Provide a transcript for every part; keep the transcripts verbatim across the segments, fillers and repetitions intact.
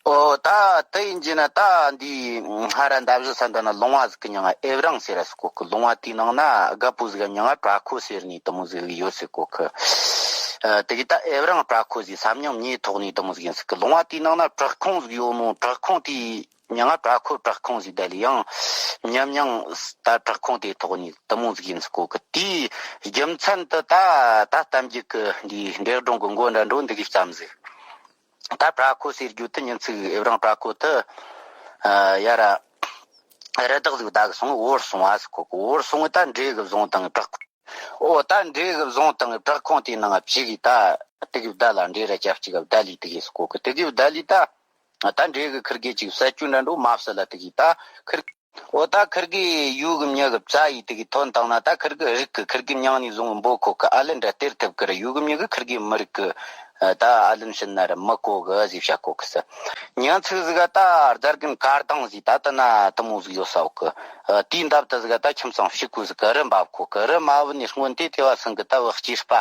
ཨོ་ད་དེ་ཡིན་གྱི་ན་ད་འདི་ཧ་ར་འདབས་བཞི་ས་འདི་ན་ལུང་བ་ཟིག་གི་མྱིང་ང་ཨེ་བྲང་ཟེར་ར་ཟེར་གོ་གི། ལུང་བ་དེའི་ནང་ན་རྒད་པོ་ཟིག་གི་མྱིང་ང་བྲག་ཁོ་ཟེར་ནི་དེ་མོ་ཟིག་ཡོད་ཟེར་གོ་གི། ཨ་དེ་གི་ད་ཨེ་བྲང་བྲག་ཁོ་ཟེར་ས་མྱིང་མྱེ་ཐོགས་ནི་དེ་མོ་ཟིག་ཡིན་ཟེར་གི། ལུང་བ་དེའི་ནང་ན་བྲག་ཁུང་ཟིག་ཡོད་ནོ། བྲག་ཁུང་དེའི་མྱིང་ང་བྲག་ཁོ་བྲག་ཁུང་ཟེར། ད་ལི་ཡང་མཉམ་མྱིང་ད་བྲག་ཁུང་དེ་ཐོགས་ནི་དེ་མོ་ཟིག་ཡིན་ཟེར་གོ་གི། དེའི་རྒྱུ་མཚན་དེ་ད་ད་གཏམ་རྒྱུད་གི་འདི་འབྲས་སྒྲོན་གི་མགོ་འདྲ་འགྲོ་འདི་གི་ཙམ་ཟིག། ད་བྲག་ཁོ་ཟེར་རྒྱུ་དེ་མྱི་ཚིག་ཨེ་བྲང་བྲག་ཁོ་དེ་ཨ་ཡ་ར་རི་དྭགས་ཟིག་བདའ་གི་སོང་བོར་སོང་བ་ཟེར་གོ་གི། བོར་སོང་ད་འདྲེ་གི་བཟུང་བཏང་བྲག་ཁོ། ཨོ་ད་འདྲེ་གི་བཟུང་བཏང་བྲག་ཁོ་དེའི་ནང་བཅུག་གི། ད་དེ་གི་བདའ་ལ་འདྲེ་ར་ཅབ་ཅིག་ག་བདའ་ལི་དེ་གི་ཟེར་གོ་གི། དེ་གི་བདའ་ལི་ད་ད་འདྲེ་གི་ཁིར་གི་ཅིག་བསད་རྒྱུ་འདྲ་འགྲོ་མ་བསད་ལ་དེ་གི་ད་ཁིར། ཨོ་ད་ཁིར་གི་ཡུལ་གི་མྱི་གི་བཙའ་ཡི་དེ་གི་ཐོན་བཏང་ན་ད་ཁིར་གི་རིགས་གི་ཁིར་གི་མྱིང་ནས་བཟུང་འབོད་གོ་གི། ཨ་ལན་འདྲ་སྟེར་ཐུབ་གི་ར། ཡུལ་གི་མྱི་གི་ཁིར་གི་མི་རིགས་གི་ད་ཨ་ལན་བྱིན་ན་ར་མི་གོ་གི་ཟེར་བཤད་གོ་གི་ཟེར། མྱི་ཚིག་ཟིག་ག་ད་རྫ་རྒན་དཀར་ལྡང་ཟིག་ད་ད་ན་དེ་མོ་ཟིག་ཡོད་ས་གི། དེའི་འདབས་ད་ཟིག་ག་ད་ཁྱིམ་ཚང་ཕྱུག་པོ་ཟིག་གི་རི་འབབ་གོ་གི། རི་མ་བུད་ནས་སྔོན་དེ་དེ་བ་སང་གི་ད་བུ་སྐྱེས་པ།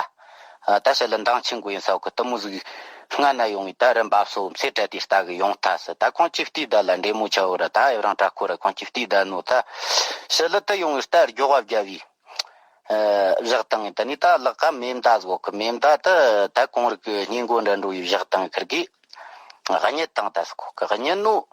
ཨ་ད་ཞི་ལི་མདང་ཆེན་གོ་ཡིན་ས་གི་དེ་མོ་ཟིག་སྔ་ན་ཡོང་བའི་ད་རི་འབབ་སོ་མཚེ་བྲལ་དེ་ལྟ་གི་ཡོང་ཐལ་ཟེར། ད་ཁོང་ཅིག་བལྟས་ད་ལ་འདྲེ་མོ་ཆ་བོ་ར་ད་ཨེ་རང་བྲག་ཁོ་ར་ཁོང་ཅིག་བལྟས་ད་ནོ། ད་ཞི་ལི་ད་ཡོང་བའི་ད་རྒྱོག་བ་བརྒྱབ་བའི་ཨ་བཞག་བཏང་ད་ནི་ད་ལག་ཀ་མེ་མདའ་ཟིག་གི། མེ་མདའ་ད་ད་གོང་རིག་གི་སྙིང་མགོ་འདྲ་འགྲོ་བའི་བཞག་བཏང་ཁིར་གི་གཉིད་བཏང་ད་ཟེར་གོ་གི། གཉིད་ནོ།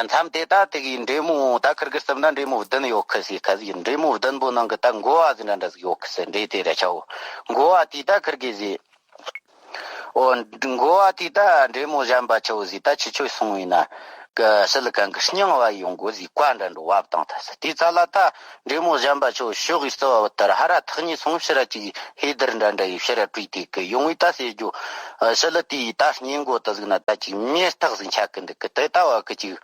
མཚམས་དེ་ད་དེ་གི་འདྲེ་མོ་ད་ཁིར་གི་སྟབས་ན་འདྲེ་མོ་བདུན་ཡོད་ཁི་ཟེར་ཁ་ཟིག་ཡིན། འདྲེ་མོ་བདུན་པོ་ནང་གི་ད་མགོ་བ་ཟིག་འདྲ་འདྲ་ཟིག་ཡོད་ཁི་ཟེར། འདྲེ་དེ་ར་ཆ་བོ་མགོ་བ་དེ་ད་ཁིར་གི་ཟེར། ཨོ་མགོ་བ་དེ་ད་འདྲེ་མོ་གཞན་པ་ཆ་བོ་ཟེར། ད་ཁྱེད་ཆོས་སོང་ཡིན་ན་གི་ཞི་ལི་གན་གི་སྙིང་བ་ཡོང་གོ་ཟེར། བཀའ་འདྲ་འགྲོ་བབ་བཏང་ད་ཟེར། དེ་ཙ་ལ་ད་འདྲེ་མོ་གཞན་པ་ཆ་བོ་ཤོག་གི་རྩི་བ་བུད་ད་ར་ཧ་ར་ཐག་ཉེ་སོང་། ཕྱི་ར་ཅིག་ཧེ་དར་འདྲ་འདྲ་ཡི་ཕྱི་ར་བྲོས་དེ་གི་ཡོང་བའི་ད་ཟེར་རྒྱུ། ཨ་ཞི་ལི་དེའི་ད་སྙིང་མགོ་ད་ཟིག་ན་ད་ཅིག་མེ་སྟག་ཟིག་ཆགས་གི་འདུག་གི། དེ་ལྟ་བ་གི་ཅིག་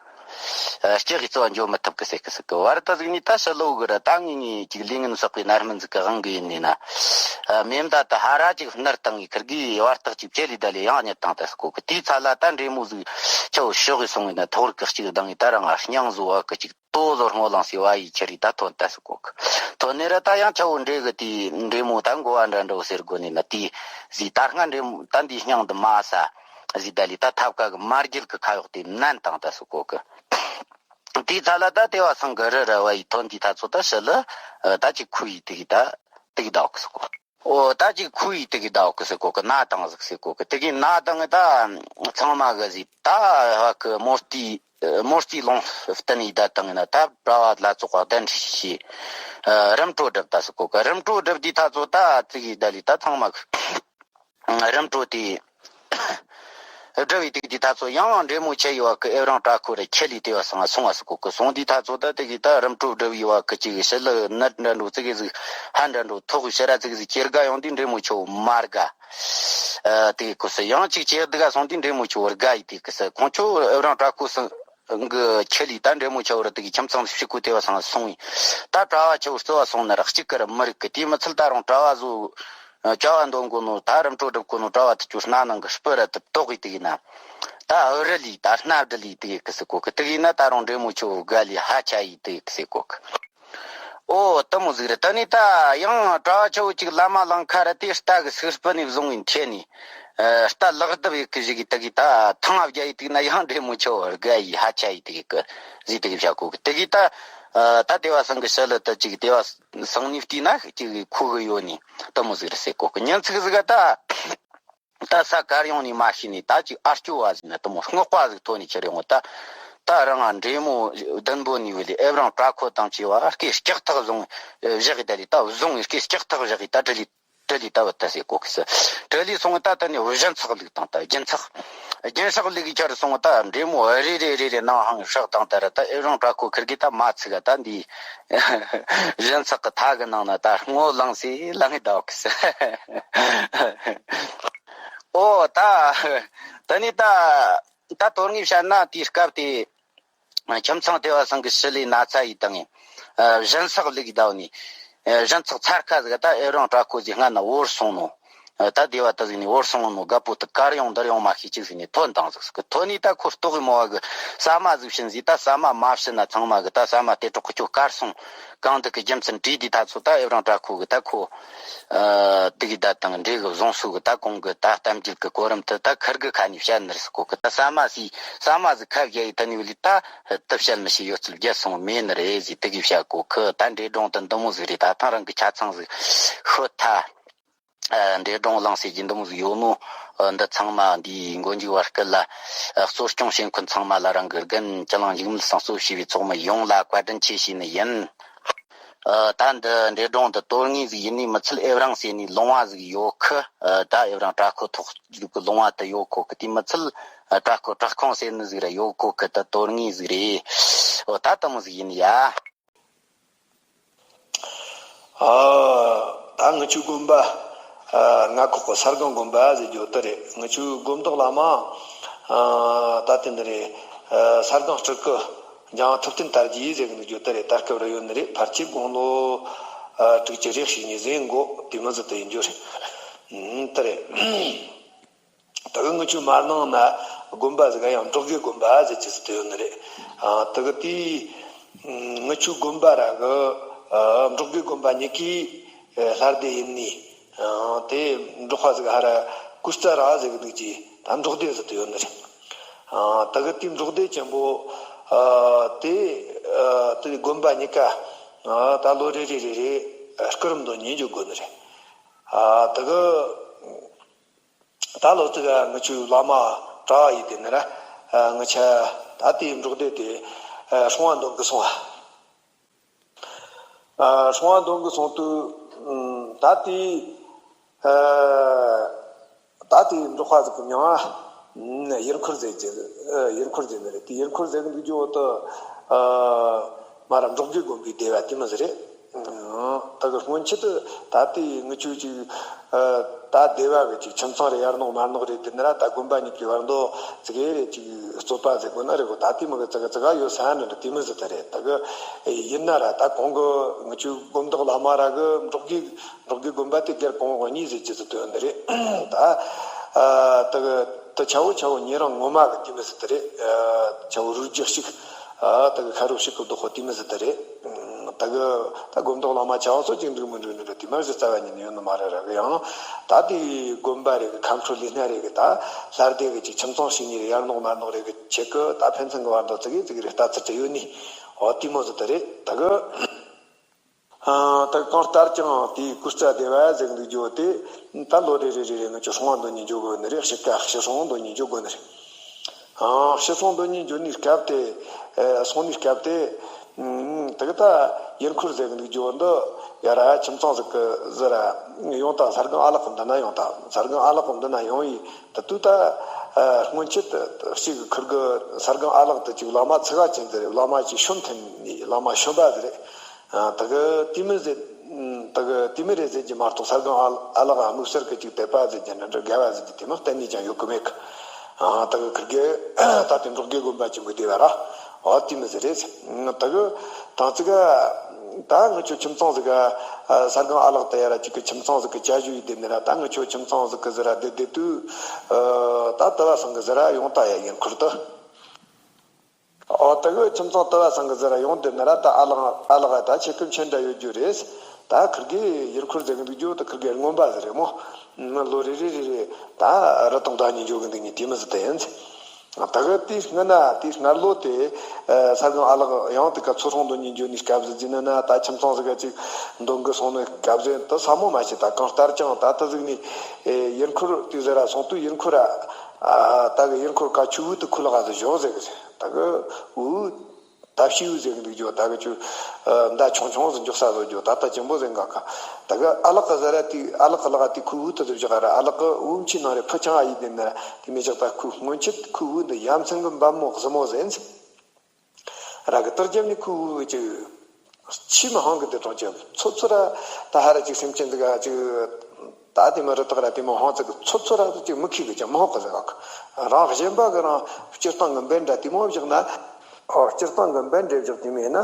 ཨ་ལྕགས་ཀྱི་རྩི་བ་འཇོ་མི་ཐུབ་གི་ཟེར་གི་ཟེར་གི། བར་ད་ཟིག་ནི་ད་ཞི་ལི་གི་ར་ད་ངེད་གཉིས་ཅིག་ལས་ངན་བསགས་པའི་རྣམ་སྨིན་ཟིག་གི་དབང་གི་ཡིན་ནི་ན། ཨ་མེ་མདའ་ད་ཧ་ར་ཅིག་སྣར་བཏང་གི་ཁིར་གི་བར་ཐག་ཅིག་བཅད་ལི་ད་ལི་ཡང་གཉིད་བཏང་ད་ཟེར་གོ་གི། དེའི་ཚ་ལ་ད་འདྲེ་མོ་ཟིག་ཆ་བོ་ཤོག་གི་སོང་ཡིན་ན་ཐོག་རིག་གི་ཅིག་བཏང་གི་ད་ར་ང་སྙིང་བཟོ་བ་གི་ཅིག་ཏོ་ཟོར་སྔོ་ལངས་སེ་བ་ཡི་ཁྱེར་རི་ད་ཐོན་ད་ཟེར་གོ་གི། ཐོན་ནི་ར་ད་ཡང་ཆ་བོ་འདྲེ་གི་དེའི་འདྲེ་མོ་ད་མགོ་བ་འདྲ་འདྲ་བོ་ཟེར་དགོ་ནི་ན་དེ་ཟིག་ད་སྔ་འདྲེ་མོ་ད་འདི་སྙིང་དུ་མ་ས་ཟིག་ད་ལི་ད་ཐབ་ཀ་གི་མ་རྒྱལ་གི་ཁ་གཡོག་དེ་མནན་བཏང་ད་ཟེར་གོ་གི། དེའི་ཚ་ལ་ད་དེ་བ་སང་གི་རི་ར་བ་ཡི་ཐོན་དེ་ད་ཚོ་ད་ཞི་ལི་ད་ཅིག་ཁུ་ཡི་དེ་གི་ད་དེ་གི་ད་འོག་གི་ཟེར་གོ། ཨོ་ད་ཅིག་ཁུ་ཡི་དེ་གི་ད་འོག་གི་ཟེར་གོ་གི། ན་དང་ཟིག་ཟེར་གོ་གི། དེ་གི་ན་དང་ད་ཚང་མ་གི་ཟིག་ད་བ་གི་མོ་རྟི་མོ་རྩིས་ལོང་བསྟན་ཡི་ད་བཏང་ན་ད་བྲ་བ་ལ་ཙོག་ག་གདན་ཁྲི་ཤི་རིམ་གྲོ་སྒྲུབ་ད་ཟེར་གོ་གི། རིམ་གྲོ་སྒྲུབ་དུས་ད་ཚོ་ད་ཙི་གི་ད་ལི་ད་ཚང་མ་གི་རིམ་གྲོ་དེ་སྒྲུབ་ཡི་དུས་དེ་ད་ཚོ་ཡང་འདྲེ་མོ་ཆེ་ཡི་བ་གི་ཨེ་རང་བྲག་ཁོ་ར་ཁྱེར་ལི་དེ་བ་སང་སོང་བ་ཟེར་གོ་གི། སོང་དུས་ད་ཚོ་ད་དེ་གི་ད་རིམ་གྲོ་སྒྲུབ་ཡི་བ་གི་ཅིག་ཞི་ལི་ནད་འདྲ་འགྲོ་ཙི་གི་ཟིག་ཧ་འདྲ་འགྲོ་ཐོག་གི་ཕྱི་ར་ཙི་གི་ཟིག་ཁྱེར་དགའ་ཡོང་དུས་འདྲེ་མོ་ཆེ་བོ་མར་དགའ། ཨ་དེ་གི་སྐོར་སུ་ཡང་ཅིག་ཅེག་དི་ག་སོང་དུས་འདྲེ་མོ་ཆེ་བོ་དགའ་ཡི་དེ་གི་སྐོར་སུ་ཁོང་ཆོ་ཨེ་རང་བྲག་ཁོ་སང་གི་ཁྱེར་ལི་ད་འདྲེ་མོ་ཆེ་བོ་ར་དེ་གི་ཁྱིམ་ཚང་ཕྱུག་པོ་དེ་བ་སང་སོང་ཡི། ད་གྲྭ་བ་ཆེ་བོ་རྩི་བ་སོང་ན་ར་གཅིག་གི་ར་མི་རིགས་གི། དེ་མི་ཚད་ད་རུང་གྲྭ་བ་བཟོ་བྱ་བ་འདོན་གོ་ནོ་ད་རིམ་གྲོ་སྒྲུབ་གོ་ནོ་གྲྭ་བ་དེ་ཆོ་སྣ་ནང་གི་སྤུ་ར་དེ་བཏོག་གི་དེ་གི་ན། ད་ཨུ་རི་ལི་ད་སྣ་བྲི་ལི་དེ་གི་སྐོར་གི། དེ་གི་ན་ད་རུང་འདྲེ་མོ་ཆེ་བོ་དགའ་ལི་ཧ་ཆ་ཡི་དེ་གི་སྐོར་གི། ཨོ་དེ་མོ་ཟིག་རེད། ད་ནི་ད་ཡང་གྲྭ་བ་ཆེ་བོ་ཅིག་བླ་མ་ལང་ཁ་ར་དེ་རྟ་གི་སུག་སྤུ་ནས་བཟུང་བའི་འཐེན་ནས་ཨ་རྟ་ལག་བརྡབ་ཡི་གི་ཞིག་གི་དེ་གི་ད་ཐང་ཨ་བརྒྱ་ཡི་དེ་གི་ན་ཡང་འདྲེ་མོ་ཆེ་བོ་དགའ་ཡི་ཧ་ཆ་ཡི་དེ་གི་ཟིག་དེ་གི་བྱ་གོ་གི། དེ་གི་ད་ཨ་ད་དེ་བ་སང་གི་ཞི་ལི་ད་ཅིག་དེ་བ་སང་ནས་བལྟས་ན་ཅིག་གི་ཁོ་གི་ཡོད་ནི་དེ་མོ་ཟིག་རེད་ཟེར་གོ་གི། ཉིན་ཚིག་ཟིག་ག་ད། ད་ས་གར་ཡོང་ནས་མ་ཤེས་ནས་ད་ཅིག་ཨ་སྐྱོ་བ་ཟིག་ན་དེ་མོ་སྔགས་པ་ཟིག་ཐོན་ནས་ཁྱེར་ཡོང་ད། ད་རང་ང་འདྲེ་མོ་བདུན་པོ་ནས་བུད་ལས་ཨེ་རང་བྲག་ཁོ་དང་བཅས་པ་སྐེ་ལྕགས་ཐག་བཟུང་བཞག་གི། ད་ལི་ད་བཟུང་སྐེ་ལྕགས་ཐག་བཞག་གི་ད་དྲི་ལི་དྲི་ལི་ད་བུད་ད་ཟེར་གོ་གི་ཟེར། དྲི་ལི་སོང་ད་ད་ནི་སྦྱིན་སྲེག་བླུགས་དང་ད་སྦྱིན་སྲེག་སྦྱིན་སྲེག་བླུགས་གི་ཁྱེར་སོང་ད་འདྲེ་མོ་རེ་རེ་རེ་རེ་ནང་ཧང་སྲེག་དང་ད་ར་ད་ཨེ་རང་བྲག་ཁོ་ཁིར་གི་ད་མ་ཚིག་ག་ད་འདི། གཞན་ཚགས་ཀྱི་མཐའ་གི་ནང་ན་ད་སྔོ་ལངས་སེ་ལངས་ངེ་འདུག་གི་ཟེར། ཨོ་ད། ད་ནི་ད། ད་དོན་དངོས་བཤད་ན་དེའི་སྐབས་དེ། ཁྱིམ་ཚང་དེ་བ་སང་གི་ཞི་ལི་ན་ཚ་ཡི་དང་། གཞན་ཚགས་ལུག་བདའ་ནི། གཞན་ཚགས་ཚར་ཁ་ཟིག་ད་ཨེ་རང་བྲག་ཁོ་ཟིག་སྔ་ན་བོར་སོང་ནོ། ད་སྡེ་བ་དེ་ཟིག་ནས་བོར་སོང་ནོ་རྒད་པོ་དེ་གར་ཡོང་འདིར་ཡོང་མ་ཤེས་ཅིག་ཟིག་ནས་ཐོན་བཏང་ཟིག་ཟིག་གི། ཐོན་ནས་ད་ཁོ་ལྟོགས་གི་མོ་བ་གི་ཟ་མ་ཟིག་བྱིན་ཟིག། ད་ཟ་མ་མ་བྱིན་ན་ཚང་མ་གི་ད་ཟ་མ་དེ་གྲོགས་གི་ཁྱོད་གར་སོང་། གང་འདི་གི་རྒྱུ་མཚན་བྲིས་དུས་ད་ཚོ་ད་ཨེ་བྲང་བྲག་ཁོ་གི་ད་ཁོ་དེ་གི་ད་དང་འབྲས་གི་བཟང་སུ་གི་ད་གོང་གི་ད་གཏམ་རྒྱུད་གི་གོ་རིམ་དེ་ད་ཁིར་གི་ཁ་ནས་བཤད་ནི་རེད་ཟེར་གོ་གི། ད་ཟ་མ་ཟིག་ཟ་མ་ཟིག་ཁ་བཞག་ཡི་ད་ནི་བ་ལི་ད་དེ་བཤད་མི་ཤེས། ཡོད་ཚུལ་བརྒྱད་སོང་མེད་ནི་རེད་ཟིག་དེ་གི་བཤད་གོ་གི། ད་འདྲེ་སྒྲུང་དེ་འདི་མོ་ཟིག་རེད། ད་ཐང་རང་གི་ཆ་ཚང་ཟིག་ཤོད་ཐལ། ཨ། འདྲེ་སྒྲུང་གླེང་ཟེར་གྱི་འདི་མོ་ཟིག་ཡོད་ནོ། ཨ། འདི་ཚང་མ་འདིའི་མགོ་མཇུག་བར་སྐབས་ལ། ཨ། གཙོ་སྐྱོང་བྱེད་མཁན་ཚང་མ་ལ་རང་གི་རྒན་སྤྱི་གླིང་འཇིགས་མེད་སང་གཙོ་བྱས་པའི་ཚོགས་མི་ཡོངས་ལ་བཀའ་དྲིན་ཆེ་ཞུས་ནི་ཡིན། ཨ། ད་འདི་འདྲེ་སྒྲུང་འདི་དོན་དངོས་ཟིག་ཡིན་ནི་མི་ཚད་ཨེ་བྲང་ཟེར་ནི་ལུང་བ་ཟིག་ཡོད་གི། ཨ། ད་ཨེ་བྲང་བྲག་ཁོ་ཐོག་གི་ལུང་བ་དེ་ཡོད་གོ་གི། དེ་མི་ཚད། ཨ། བྲག་ཁོ་བྲག་ཁོང་ཟེར་ནི་ཟིག་ར་ཡོད་གོ་གི། ད་དོན་དངོས་ཟིག་རེད། འོ། ད་དེ་མོ་ཟིག་ཡིན་ཡ། ཨ། ད་ངི་ཆོའི་དགོན་པ། ཨ། མངའ་ཁོག་གི་ས་སྒང་དགོན་པ་ཟེར་རྒྱུ་དེ་རེད། ངི་ཆོའི་དགོན་བདག་བླ་མ། ཨ། ད་དེ་འདི་རེད། ཨ། ས་སྒང་སྤྲུལ་སྐུ་འཇང་ཐུབ་བསྟན་དར་རྒྱས་ཟེར་གི་འདུག་རྒྱུ་དེ་རེད། ད་སྐབས་ར་ཡོད་ནི་རེད། ཕལ་ཆེར་དགུང་ལོ། ཨ། དྲུག་ཅུ་རེ་བཞི་ཉི་ཟེར་འགོ་དེ་མི་ཟིག་དེ་ཡིན་རྒྱུ་རེད། ཨུམ། དེ་རེད། ད་གི་ངི་ཆོའི་མར་ནང་ན་དགོན་པ་ཟིག་ག་ཡང་འབྲོག་དགེ་དགོན་པ་ཟེར་གྱི་ཟིག་དེ་ཡོད་ནི་རེད། ཨ། ད་གི་དེའི་ངི་ཆོའི་དགོན་པ་ར་གི། ཨ། འབྲོག་དགེ་དགོན་པ་གཉིས་ཀའི། ཨ། ལྷ་སྡེ་ཡིན་ནི། ཨ། དེ་འབྲོག་པ་ཟིག་ཧ་ར་ཀུ་རྩ་ར་ཟེར་གི་འདུག་ཅི། ད་འབྲོག་སྡེ་ཟིག་དེ་ཡོད་ནི་རེད། ཨ། ད་གི་དེའི་འབྲོག་སྡེ་ཆེན་པོ། ཨ། དེ། ཨ། དེ་དགོན་པ་གཉིས་ཀ། ཨ། ད་ལོ་རེ་རེ་རེ་རེ་སྐུ་རིམ་དུ་ཉན་རྒྱུ་དགོས་ནི་རེད། ཨ། ད་གི། ད་ལོ་ཙིག་ག་ངི་ཆོའི་བླ་མ་གྲྭ་བ་ཡིན་དེ་ནི་ར། ཨ། ངི་ཆོ་ད་དེའི་འབྲོག་སྡེ་དེ། ཨ། སྲུང་བ་འདོན་གི་སོང་བ། ཨ། སྲུང་བ་འདོན་གི་སོང་དུས། ཨ། ད་དེའི། ཨ། ད་དེའི་འབྲོག་པ་ཟིག་གི་མྱིང་ང་། ཨ། ཡུལ་འཁོར་ཟེར་གྱི། ཨ། ཡུལ་འཁོར་ཟེར་ནི་རེད། དེ་ཡུལ་འཁོར་ཟེར་གི་འདུག་རྒྱུ་བོ་དེ། ཨ། མ་ར་འབྲོག་དགེ་དགོན་པའི་སྡེ་བ་དེ་མོ་ཟིག་རེད། ཨང་། ད་གི་སྔོན་ཆད་དུ་ད་ལྟའི་ངི་ཆོའི་ཅིག། ཨ། ད་སྡེ་བ་གི་ཅིག་ཁྱིམ་ཚང་རེ་ཡར་ནོག་མར་ནོག་རེད། དེ་ནི་ར་ད་དགོན་པ་གཉིས་ཀྱི་བར་དོ་ཙིག་གེ་རེ་ཅིག་རྩོད་པ་ཟེར་དགོས་ན་རེད་གོ། ད་དེ་མོ་གི་ཙིག་གེ་ཙིག་གེ་ཡོད་ས་ནི་འདྲ་དེ་མོ་ཟིག་ད་རེད། ད་གི་ཡིན་ན་ར་ད་གོང་གི་ངི་ཆོའི་དགོན་བདག་བླ་མ་ར་གི་འབྲོག་དགེ། འབྲོག་དགེ་དགོན་པ་དེ་སྒེར་གོང་འོག་གཉིས་ཟེར་གྱི་ཟིག་དེ་ཡོད་ནི་རེད། ད། ཨ། ད་གི་ད་ཆ་བོ་ཆ་བོ་ཉེ་རིང་ངོ་མ་གི་དེ་མོ་ཟིག་ད་རེད། ཨ། ཆ་བོ་རུས་རྒྱུད་གཅིག། ཨ། ད་གི་ཁ་རོ་གཅིག་གི་བདག་པོ་དེ་མོ་ཟིག་ད་རེད། ད་གི་ད་དགོན་བདག་བླ་མ་ཆ་བ་ཚོ་ཅིག་འགྲིག་མི་འགྲིག་ནི་རེད། དེ་མོ་ཟིག་རྩ་བ་ཉིད་ནས་ཡོད་ནི་མ་རེད། ར་གི་ཡང་ད་དེའི་དགོན་པ་རེ་གི་ཁམས་ཁྲོ་ལི་སྣ་རེ་གི་ད་ལྷ་སྡེ་གི་ཅིག་ཁྱིམ་ཚང་ཞིག་གཉིས་རེ་ཡར་ནོག་མར་ནོག་རེ་གི་ཆེད་གི་ད་ཕན་ཚུན་གི་བར་དོ་ཙིག་གེ་ཙིག་གེ་རེ་ལྟ་ཚུལ་དེ་ཡོད་ནི། འོ། དེ་མོ་ཟིག་ད་རེད། ད་གི། ཨ། ད་གང་ལྟར་ཀྱང་དེའི་ཀུར་རྩ་སྡེ་བ་ཟེར་འདུག་རྒྱུ་དེ་ད་ལོ་རེ་རེ་རེ་རེ་ངི་ཆོ་སྲུང་བ་འདོན་ནི་འགྱོ་དགོས་ནི་རེད། དཔྱིད་ཀ་དཔྱིད་སྲུང་འདོན་ནི་འགྱོ་དགོས་ནི་རེད། ཨ། དཔྱིད་སྲུང་འདོན་ནི་འགྱོ་ནི་སྐབས་དེ། ཨ། སོང་ནི་སྐབས་དེ། ཨ། དེ་གི་ད་ཡུལ་འཁོར་ཟེར་འདུག་རྒྱུ་འདི་ཡ་ར་ཁྱིམ་ཚང་ཟིག་གི་ཟིག་ར་ཡོང་ད། ས་སྒང་ཨ་ལགས་འདི་ན་ཡོང་ད། ས་སྒང་ཨ་ལགས་འདི་ན་ཡོང་ཡི་ད་དུས་ད། ཨ། སྔོན་ཆད་ཅིག་ཁུར་གི་ས་སྒང་ཨ་ལགས་དེ་ཅིག་བླ་མ་ཚིག་ཁ་ཅན་ཟིག་རེད། བླ་མ་ཅིག་ཤོམ་འཐེན་ནི་བླ་མ་ཤོམ་པ་ཟིག་རེད། ཨ། ད་གི་དེ་མོ་ཟེར། ཨ། ད་གི་དེ་མོ་རེད་ཟེར་གྱི་མ་གཏོགས་ས་སྒང་ཨ་ཨ་ལགས་དམིགས་བསལ་གི་ཅིག་དད་པ་ཟེར་གྱི་འདྲ་འདྲ་དགའ་བ་ཟེར་གྱི་དེ་མོ་གཏན་ནས་ཀྱང་ཡོད་གི་མེད་གི། ཨ། ད་གི་ཁུར་གི་ད་དེ་འབྲོག་དགེ་དགོན་པ་ཆེན་པོའི་སྡེ་བ་ར། འོ། དེ་མོ་ཟིག་རེད། ཨ། ད་གི་དང་ཙིག་ག་ད་ངི་ཆོ་ཁྱིམ་ཚང་ཟིག་ག། ཨ། ས་སྒང་ཨ་ལགས་དེ་ཡ་ར་ཅིག་གི་ཁྱིམ་ཚང་ཟིག་གི་བཅའ་བཞུགས་ཡི་དེ་ནི་ར། ད་ངི་ཆོ་ཁྱིམ་ཚང་ཟིག་གི་ཟིག་ར་བསྡད་བསྡད་དུས། ཨ། ད་དུ་བ་ཚང་གི་ཟིག་ར་ཡོང་ད་ཡ་ཡུལ་འཁོར་དུ། འོ། ད་གི་ཁྱིམ་ཚང་དུ་བ་ཚང་གི་ཟིག་ར་ཡོང་དེ་ནི་ར། ད་ཨ་ལགས་ཨ་ལགས་ད་ཆེ་སྐུ་མཁྱེན་འདྲ་ཡོད་རྒྱུ་རེད། ད་ཁུར་གི་ཡུལ་འཁོར་ཟེར་གི་འདུག་རྒྱུ་ད་ཁུར་གི་རྔོན་པ་ཟིག་རེད་མོ། ལོ་རེ་རེ་རེ་རེ་ད་རི་དྭགས་བདའ་ནི་འགྱོ་གི་འདུག་ནི་དེ་མོ་ཟིག་ད་ཡིན། ད་གི་དེའི་སྔོན་ན་དེའི་སྔར་ལོ་དེ། ཨ། ས་སྒང་ཨ་ལགས་ཡང་དེ་ག་ཚོ་སྲུང་འདོན་ནི་འགྱོ་ནི་སྐབས་ཟིག་ཟིན་ན་ན། ད་ཁྱིམ་ཚང་ཟིག་ག་ཅིག་འདོན་གི་སོང་ནི་སྐབས་ཟིག་ད་ས་མོ་མ་ཤེས། ད་གང་ལྟར་ཀྱང་ད་ད་ཟིག་ནི། ཨེ། ཡུལ་འཁོར་དེ་ཟིག་ར་སོང་དུས་ཡུལ་འཁོར་ར། ཨ། ད་གི་ཡུལ་འཁོར་ཀ་ཆུ་བོ་དེ་ཁུ་ལག་ཟིག་བཞག་ཟེར་གི་ཟེར། ད་གི་འུ། ད་ཕྱི་འུ་ཟེར་གི་འདུག་རྒྱུ། ད་གི་ཆུ། ཨ། མདའ་ཆུང་ཆུང་ཟིག་འཇོག་ས་ཟིག་རྒྱུ། ད་ད་ཆེན་པོ་ཟིག་འགག་ག། ད་གི་ཨ་ལགས་གི་ཟིག་ར་དེ་ཨ་ལགས་གི་ལག་དེ་ཁུ་འུ་དེ་ཟིག་བཞག་ར། ཨ་ལགས་གི་འུ་མཆི་ནང་རེ་ཕུ་ཆང་ཨ་ཡི་དེ་ནི་དེ་མི་ཆག། ད་ཁུ་སྔོན་ཆད་ཁུ་འུ་འདི་ཡ་མཚན་གི་འབབ་མོ་གཟི་མོ་ཟིག་ཡིན། ར་གི་དར་རྒྱབ་ནི་ཁུ་འུ་ཅིག་ཆི་མི་ཧང་གི་དེ་གྲོང་ཁྱེར་ཚོ་ཚོ་ར། ད་ཧ་ར་ཅིག་སེམས་ཅན་འདི་ག་ཅིག་ད་དེ་མི་རི་དྭགས་ར་དེ་མི་ཧང་ཚིག་གི་ཚོ་ཚོ་ར་ཅིག་མི་ཁི་གི་ཅང་མི་ཧང་གི་ཟེར་ག། རང་གཞན་པ་གི་རང་སྤྱིར་བཏང་གི་འབེན་འདྲ་དེ་མོ་བཞག་ན། ཨོ། སྤྱིར་བཏང་གི་འབེན་འདྲ་བཞག་དེ་མེད་ན།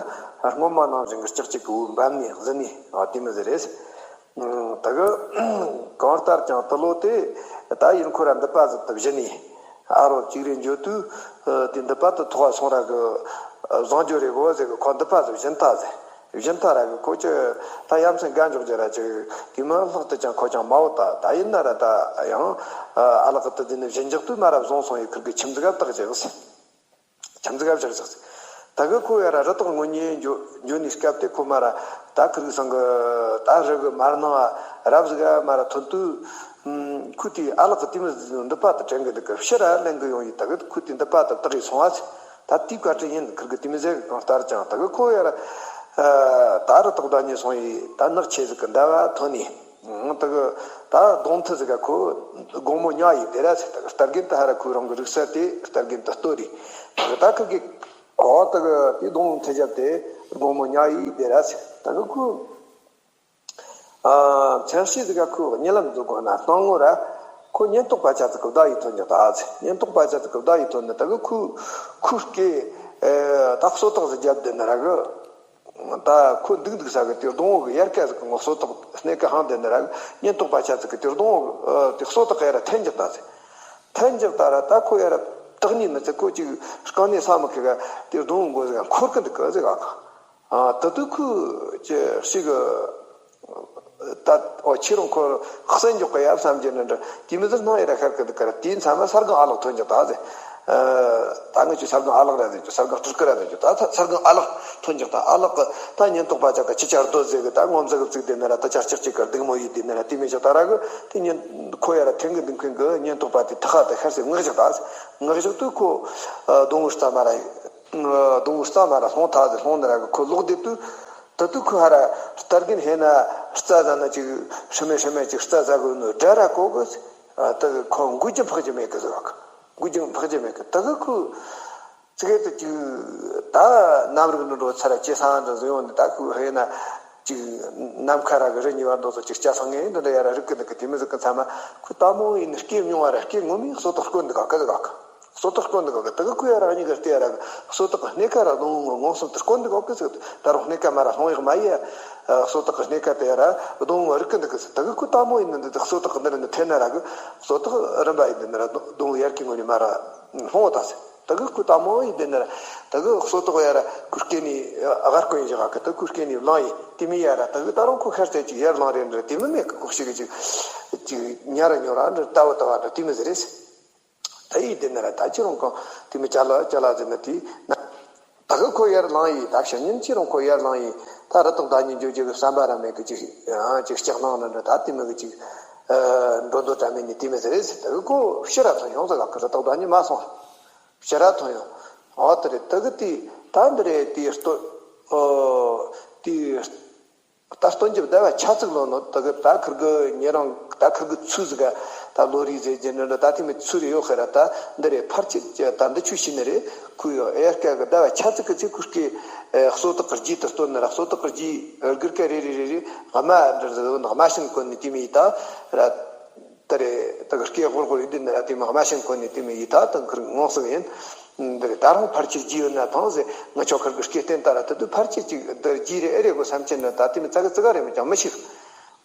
སྔོན་མ་ནང་བཞིན་གི་ལྕགས་ཅིག་གི་འུ་འབབ་ནི་གཟི་ནི། ཨ། དེ་མོ་ཟིག་རེད། ད་གི་གང་ལྟར་ཀྱང་དུ་ལོ་དེ་ད་ཡིན་ཁོ་ར་འདི་པ་ཟིག་ཏུ་བཞིན་ནས་ཨ་རོ་གཅིག་རེ་འགྱོ་དུས་དེ་འདི་པ་དུ་ཐོག་སོང་ར་གི་བཟང་འགྱོ་རེ་གོ་ཟེར་གི་ཁོ་འདི་པ་ཟིག་བཞིན་ཐ་ཟེར། བཞིན་ཐ་ར་གི་ཁོ་ཅི་ད་ཡ་མཚན་དགའ་འཇོག་རྒྱུ་ར་ཅིག་དེ་མི་ལྷག་ཏུ་ཀྱང་ཁོ་ཀྱང་མ་འོ་ད་ད་ཡིན་ན་ར་ད་ཡང་ཨ་ལག་གི་དུ་དེ་ནི་བཞིན་འཇོག་དུས་མ་ར་བཟང་སོང་ཡི་ཁུར་གི་ཁྱིམ་ཟིག་ག་བཏགས་ཅིག་ཟེར། ཁྱིམ་ཟིག་ག་བཞག་ཅིག་ཟེར། ད་གི་ཁོ་ཡ་ར་རི་དྭགས་ངོ་ཉེ་འགྱོ་འགྱོ་ནས་སྐབས་དེ་ཁོ་མ་ར་ད་ཁུར་གི་སང་གི་ད་རི་གི་མར་ནང་རབ་ཟིག་ག་མ་ར་ཐོན་དུས། ཁུ་དེ་ཨ་ལག་གི་དེ་མི་འདི་པ་དུ་དྲན་གི་འདུག་གི་ཕྱིར་ར་ལེན་གི་ཡོང་ཡི་ད་གི་ཁུ་དེ་འདི་པ་དུ་བཏགས་ཡི་སོང་བ་ཟེར། ད་དེའི་བཀའ་དྲིན་ཡིན་ཁུར་གི་དེ་མི་ཟེར་གི་གང་ལྟར་ཀྱང་ད་གི་ཁོ་ཡ་ར་ད་རི་དྭགས་ད་ཉེ་སོང་ཡི་ད་ནག་ཆེ་ཟིག་གི་ཟླ་བ་ཐོན་ནས། ད་གི་ད་གདོང་མཐུ་ཟིག་ག་ཁོ་དགོང་མོ་ཉལ་ཡི་དེ་ར་ཟེར། ད་གི་རྟ་རྒན་དུ་ཧ་ར་ཁོའི་རང་གི་རིག་ས་དེ་རྟ་རྒན་དུ་ལྟོས་རེད། ད་གི་ད་ཁུར་གི་ཨོ་ད་གི་དེ་གདོང་མཐུ་བཞག་དེ་དགོང་མོ་ཉལ་ཡི་དེ་ར་ཟེར། ད་གི་ཁོ་ཨ་མཚན་ཤས་ཟིག་ག་ཁོའི་གཉིད་ལམ་འཛུལ་དགོས་ན་སྣང་ངོ་ར་ཁོ་ཉེན་རྟོག་པ་ཆ་ཚིག་གི་བདག་ཡི་ཐོན་ཀྱང་ད་ཟེར། ཉེན་རྟོག་པ་ཆ་ཚིག་གི་བདག་ཡི་ཐོན་ནི་ད་གི་ཁོ་ཁོའི་སྐེ་ད་གསོ་ཐག་ཟིག་བརྒྱབ་བསྡད་ནི་ར་གི། ད་ཁོ་འདུག་འདུག་ས་གི་དེ་སྡོང་བོ་གི་ཡལ་ག་ཟིག་གི་ངོ་གསོ་ཐག་སྣེ་ག་ཧང་དེ་ནི་ར་ཉེན་རྟོག་པ་ཆ་ཚིག་གི་དེ་སྡོང་བོ་གི་དེ་གསོ་ཐག་གི་ཡ་ར་འཐེན་རྒྱག་ད་ཟེར། འཐེན་རྒྱག་ད་ར་ད་ཁོ་ཡ་ར་བཏགས་ཉིན་མི་ཚེ་ཁོ་ཅིག་རྐང་ནས་ས་མི་ཁེ་ག་དེ་སྡོང་བོ་མགོ་ཟིག་ག་འཁོར་གི་འདུག་གི་ཟེར་ག་ག་ད་དུ་ཁོ་ཅི་ཞིག་གི་ད་ཨོ་ཁྱེད་རང་ཁོ་གསོན་འཇོག་གི་ཡ་བསམ་གྱི་ནི་འདྲ་དེ་མི་ཚེ་སྣང་ཡ་ར་ཤར་གི་འདུག་གི་ར། དེའི་མཚམས་ལ་ས་སྒང་ཨ་ལག་ཐོན་རྒྱག་ད་ཟེར། ད་ངས་ཁྱོད་ས་སྒང་ཨ་ལག་ར་ཟེར་རྒྱུ། ས་སྒང་སྤྲུལ་སྐུ་ར་ཟེར་རྒྱུ། ད་ས་སྒང་ཨ་ལག་ཐོན་ཀྱང་ད་ཨ་ལག་གི་ད་ཉེན་རྟོག་པ་ཅག་གི་ཅི་ཅར་རྡོ་ཟེར་གི་ད་ངོ་མཚར་གི་བཙུགས་དེ་ནི་ར་ད་ཅར་ཅིག་ཅིག་གི་སྡིག་མོ་ཡིས་དེ་ནི་ར་དེ་མི་ཅག་ད་ར་གི་དེ་ཉེན་ཁོ་ཡ་ར་ཐེན་གི་འདུག་མཁན་གི་ཉེན་རྟོག་པ་དེ་ཐག་ད་ཤར་སེ་ངག་བཞག་ད་ཟེར། ངག་བཞག་དུས་ཁོ་སྡོང་བོའི་རྩ་མ་ར་སྡོང་བོའི་རྩ་མ་ར་ལྷུང་ད་ཟེར། ལྷུང་ནི་ར་གི་ཁོ་ལོག་བསྡད་དུས་ད་དུས་ཁོ་ཧ་ར་རྟ་རྒན་ཧེ་ན་རྩ་ཟ་ན་ཅིག་ཧྲི་མེ་ཧྲི་མེ་ཅིག་རྩ་ཟ་གི་ནོ་དགྲ་ར་གོ་གི་ཟེར། ད་གི་ཁོ་འགུལ་རྒྱུ་འཕག་རྒྱུ་མེད་གི་ཟེར་བ་གི། འགུལ་རྒྱུ་འཕག་རྒྱུ་མེད་གི། ད་གི་ཁོ་ཙི་གེ་དུ་ཅིག་ད་ནམ་རིག་ནི་འགྲོ་ཚར་ཅེ་སང་འདི་ཟིག་ཡོང་ནི་ད་ཁོ་ཧེ་ན་ཅིག་ནམ་མཁའ་ར་གི་རི་གཉིས་བར་འདུག་སོ་ཅིག་སྐྱ་སང་ངེ་འདི་འདྲ་ཡ་ར་རིག་གི་འདུག་གི། དེ་མི་ཟིག་གི་མཚན་མ་ཁོ་ལྟ་མོ་ཡིན་ནི་སྐད་མྱོང་བ་ར་སྐད་ངོ་མའི་གསོ་ཐག་བསྐོན་འདུག་ག་གི་ཟིག་ག་གི། གསོ་ཐག་བསྐོན་འདུག་ག་གི། ད་གི་ཁོ་ཡ་ར་གཉིས་ཀ་བལྟས་ཡ་ར་གི་གསོ་ཐག་གི་སྣེ་ཁ་ར་སྡོང་བོ་ངོ་སོང་དུ་བསྐོན་འདུག་ག་གི་ཟིག། ད་རུང་སྣེ་ཁ་མ་ར་ལྷུང་ཡག་མ་ཡི་ཡ། གསོ་ཐག་གི་སྣེ་ཁ་དེ་ཡ་ར་སྡོང་བོ་རིག་གི་འདུག་གི་ཟིག། ད་གི་ཁོ་ལྟ་མོ་ཡིན་ནི་འདི་གསོ་ཐག་གི་འདི་ར་འདི་འཐེན་ན་ར་གི་གསོ་ཐག་རིམ་པ་ཡིན་འདི་ནི་ར་སྡོང་བོ་ཡར་གི་ངོས་ནས་མ་ར་ལྷུང་བ་ད་ཟིག། ད་གི་ཁོ་ལྟ་མོ་ཡིན་འདི་ནི་ར་ད་གི་གསོ་ཐག་ཡ་ར་ཁོའི་སྐེ་ནས་ཨ་གར་བསྐོན་བཞག་གི། ད་ཁོའི་སྐེ་ནས་བླངས་ཡིན་དེ་མི་ཡ་ར་ད་གི་ད་རུང་ཁོ་ཤར་ཚད་ཅིག་ཡར་ལངས་རེད་འདྲ་དེ་མི་མེད་གི། ཁོ་ཞིག་གི་ཅིག་ཅིག་ཉ་ར་ཉོ་ར་འདྲ་ལྟ་བུ་ལྟ་བ་འདྲ་དེ་མི་ཟེར་རེད་ཟེར། ད་ཡིན་དེ་ནི་ར་ད་ཁྱེད་རང་གང་དེ་མི་ཅ་ལག་ཅ་ལག་ཟེར་ན་དེ་ན། ད་གི་ཁོ་ཡར་ལངས་ཡིན། ད་ཞག་ཉིན་ཁྱེད་རང་ཁོ་ཡར་ལངས་ཡིན། ད་རི་དྭགས་ད་ཉིན་འགྱོ་རྒྱུ་གི་བསམ་པ་ར་མེད་གི། ཅིག་ཨ་ཅིག་ལྕགས་སྣང་ན་འདྲ་ད་དེ་མི་གི་ཅིག་ཨ་འགྲོ་འདོད་དྲ་མེད་ནི་དེ་མི་ཟེར་རེད་ཟེར། ད་གི་ཁོ་ཕྱིར་ར་ཐོན་ཡོང་ཟེར་ག་གི། རི་དྭགས་ད་ཉིན་མ་སོང་། ཕྱིར་ར་ཐོན་ཡོང་། ཨོ་དེ་རེད། ད་གི་དེ་ད་འདི་རེད། དེ་ལྟོ་ཨོ་དེ། ད་སྟོན་གྱི་ཟླ་བ་ཆ་ཚིག་ལོ་ནོ་ད་གི་ད་ཁིར་གི་ཉེ་རང་ད་ཁིར་གི་ཚུལ་ཟིག་ག་ད་ལོ་རེ་ཟེར་གྱི་འདྲ་འདྲ་ད་དེ་མི་ཚུལ་རེ་ཡོད་ཁེ་ར། ད་འདི་རེ་ཕར་ཆེར་ད་འདི་ཆུ་ཤི་ནི་རེ་ཁུ་ཡོ་ཨེ་ཀ་གི་ཟླ་བ་ཆ་ཚིག་གི་ཚེ་ཁུ་སྐེ་གསོ་ཐག་གི་རྗེས་དུ་སྟོན་ནི་ར། གསོ་ཐག་གི་རྗེས་སྒུར་ཀ་རེ་རེ་རེ་རེ་དམའ་འདྲ་ཟིག་དམའ་ཤིན་གོན་ནི་དེ་མི་ད་ར། ད་རེ་ད་གི་སྐད་ཧོར་ཧོར་ཡིན་དུས་ནི་ར་དེ་མ་དམའ་ཤིང་ཁོ་ནི་དེ་མི་ཡི་ད་དང་ཁིར་ངོ་སོང་ཡིན། འདི་རེ་ད་རུང་ཕར་ཆེར་རྗེས་ཡོད་ན་ཐང་ཟེར། ང་ཆོ་ཁིར་གི་སྐད་བསྟན་ད་ར་ད་དུ་ཕར་ཆེར་ཅིག་འདི་རྗེས་རེ་ཨེ་རེ་གོ་བསམ་ཆེན་ན་ད་དེ་མི་ཙ་གི་ཙི་ག་རེ་མི་ཀྱང་མི་ཤིག།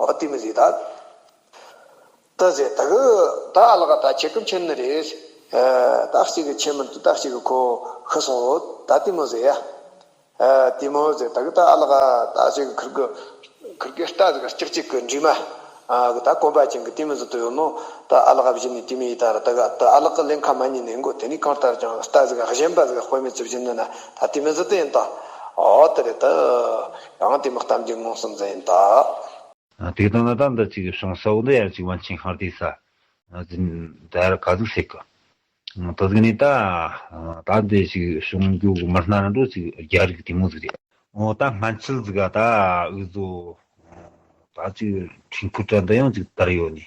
ཨོ་དེ་མི་ཟེར་ད། ད་ཟེར་ད་གི་ད་ཨ་ལ་ག་ད་ཆེ་ཀུན་ཆེན་ནི་རེད། ད་གཅིག་གི་ཆེ་མི་འདུག། ད་གཅིག་གི་ཁོ་ཤི་སོང་ད་དེ་མི་ཟེར་ཡ། ཨ་དེ་མོ་ཟེར་ད་གི་ད་ཨ་ལ་ག་ད་ཅིག་ཁིར་གི་ཁིར་གི་རྟ་ཟིག་ལྕགས་ཅིག་གི་འདྲིས་མ་ཨ་གི་ད་གོམ་པ་ཅན་གི་དེ་མི་ཟིག་ཏུ་ཡོད་ནོ། ད་ཨ་ལ་ག་བཞིན་ནི་དེ་མི་ཡི་ད་ར་ད་ག་ད་ཨ་ལ་གི་ལེན་ཁ་མ་ཉན་ནས་མགོ་དེ་ནི་གང་ལྟར་ཀྱང་རྟ་ཟིག་གཞན་པ་ཟིག་དཔེ་མི་ཚུལ་བཞིན་ནི་ན་ད་དེ་མི་ཟིག་ཏུ་ཡིན་ད། ཨོ་དེ་རེད། ད་ཡང་དེ་མི་གཏམ་རྒྱུ་མངོན་སུམ་ཟིག་ཡིན་ད། དེ་དང་ན་ད་འདི་ཅིག་བྱུང་ས་བོ་འདི་ཡར་ཅིག་པཎ་ཆེན་ཤར་དུས་ས་ཟིན་ད་ཡར་ག་ཟིག་ཟེར་གི། ད་ཟིག་ནས་ད་ད་འདི་ཞིག་བྱུང་རྒྱུ་མི་སྣ་འགྲོ་ཅིག་རྒྱ་རིགས་དེ་མོ་ཟིག་རེད། འོ་ད་སྔན་ཆད་ཟིག་ག་ད་འུ་ཚོ་ད་ཅིག་ཁྲིན་ཁུ་ཏྲ་འདི་ཡང་ཅིག་དར་ཡོད་ནི།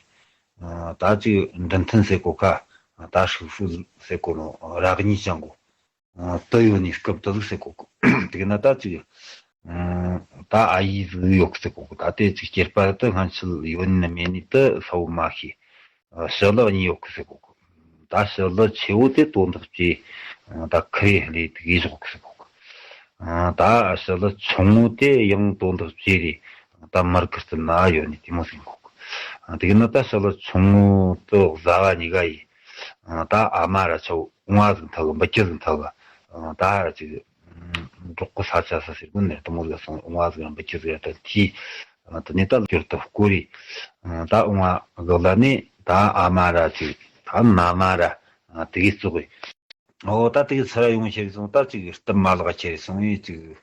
ད་ཅིག་འདྲི་མཐུན་ཟེར་གོ་ཁ། ད་ཧྲིག་ཧྥུ་ཟེར་གོ་ནོ་ར་གཉིས་ཅང་གོ། ད་ཡོད་ནི་སྐབས་ད་ཟིག་ཟེར་གོ་གི། དེ་ན་ད་ཅིག་ད་ཨ་ཡེ་ཟིག་ཡོད་གི་ཟེར་གོ་གི། ད་དེ་ཅིག་སྐྱེས་པ་ད་སྔན་ཆད་ཡོད་ནི་མེད་ནི་ད་ས་བོ་མ་ཤེས། ཞི་ལི་གཉིས་ཡོད་གི་ཟེར་གོ་གི། ད་ཞི་ལི་ཆེ་བོ་དེ་དོན་དག་ཅེ་ད་ཁ་རེ་ལས་དེ་གིས་ཞོག་གི་ཟེར་གོ་གི། ད་ཞི་ལི་ཆུང་ངུ་དེ་ཡང་དོན་དག་ཅེ་རེ་ ད་མར་ཁུ་སྟེར་ན་ཡོད་ནི་དེ་མོ་ཟིག་གོ་གི། དེ་གི་ནི་ད་ཤ་ལ་ཆུང་ངུ་དུ་བཟའ་བ་གཉིས་ཀ་ཡིས། ད་ཨ་མ་ར་ཆ་བོ་ཨུང་བ་ཟིག་འཐག་གི་འབུ་ཁྱི་ཟིག་འཐག་གི། ད་ར་ཅིག་འབྲོག་གི་ས་ཆ་ས་ཟེར་གོ་ནི་དེ་མོ་ཟིག་སོང་ཨུང་བ་ཟིག་ར་འབུ་ཁྱི་ཟིག་ར་ད་ཐི། དེ་ནས་ད་ལོ་ཁྱོར་དུ་བསྐོར་རེ། ད་ཨུང་བ་གི་ལ་ནི་ད་ཨ་མ་ར་ཅིག་ད་མནའ་མ་ར་དེ་གི་བཙོག་གི། ཨོ་ད་དེ་གི་ཚུར་ཡོང་ཁྱེར་སོང་ད་ཅིག་སྟབས་མ་ལེགས་ཁྱེར་སོང་ངས་ཅིག་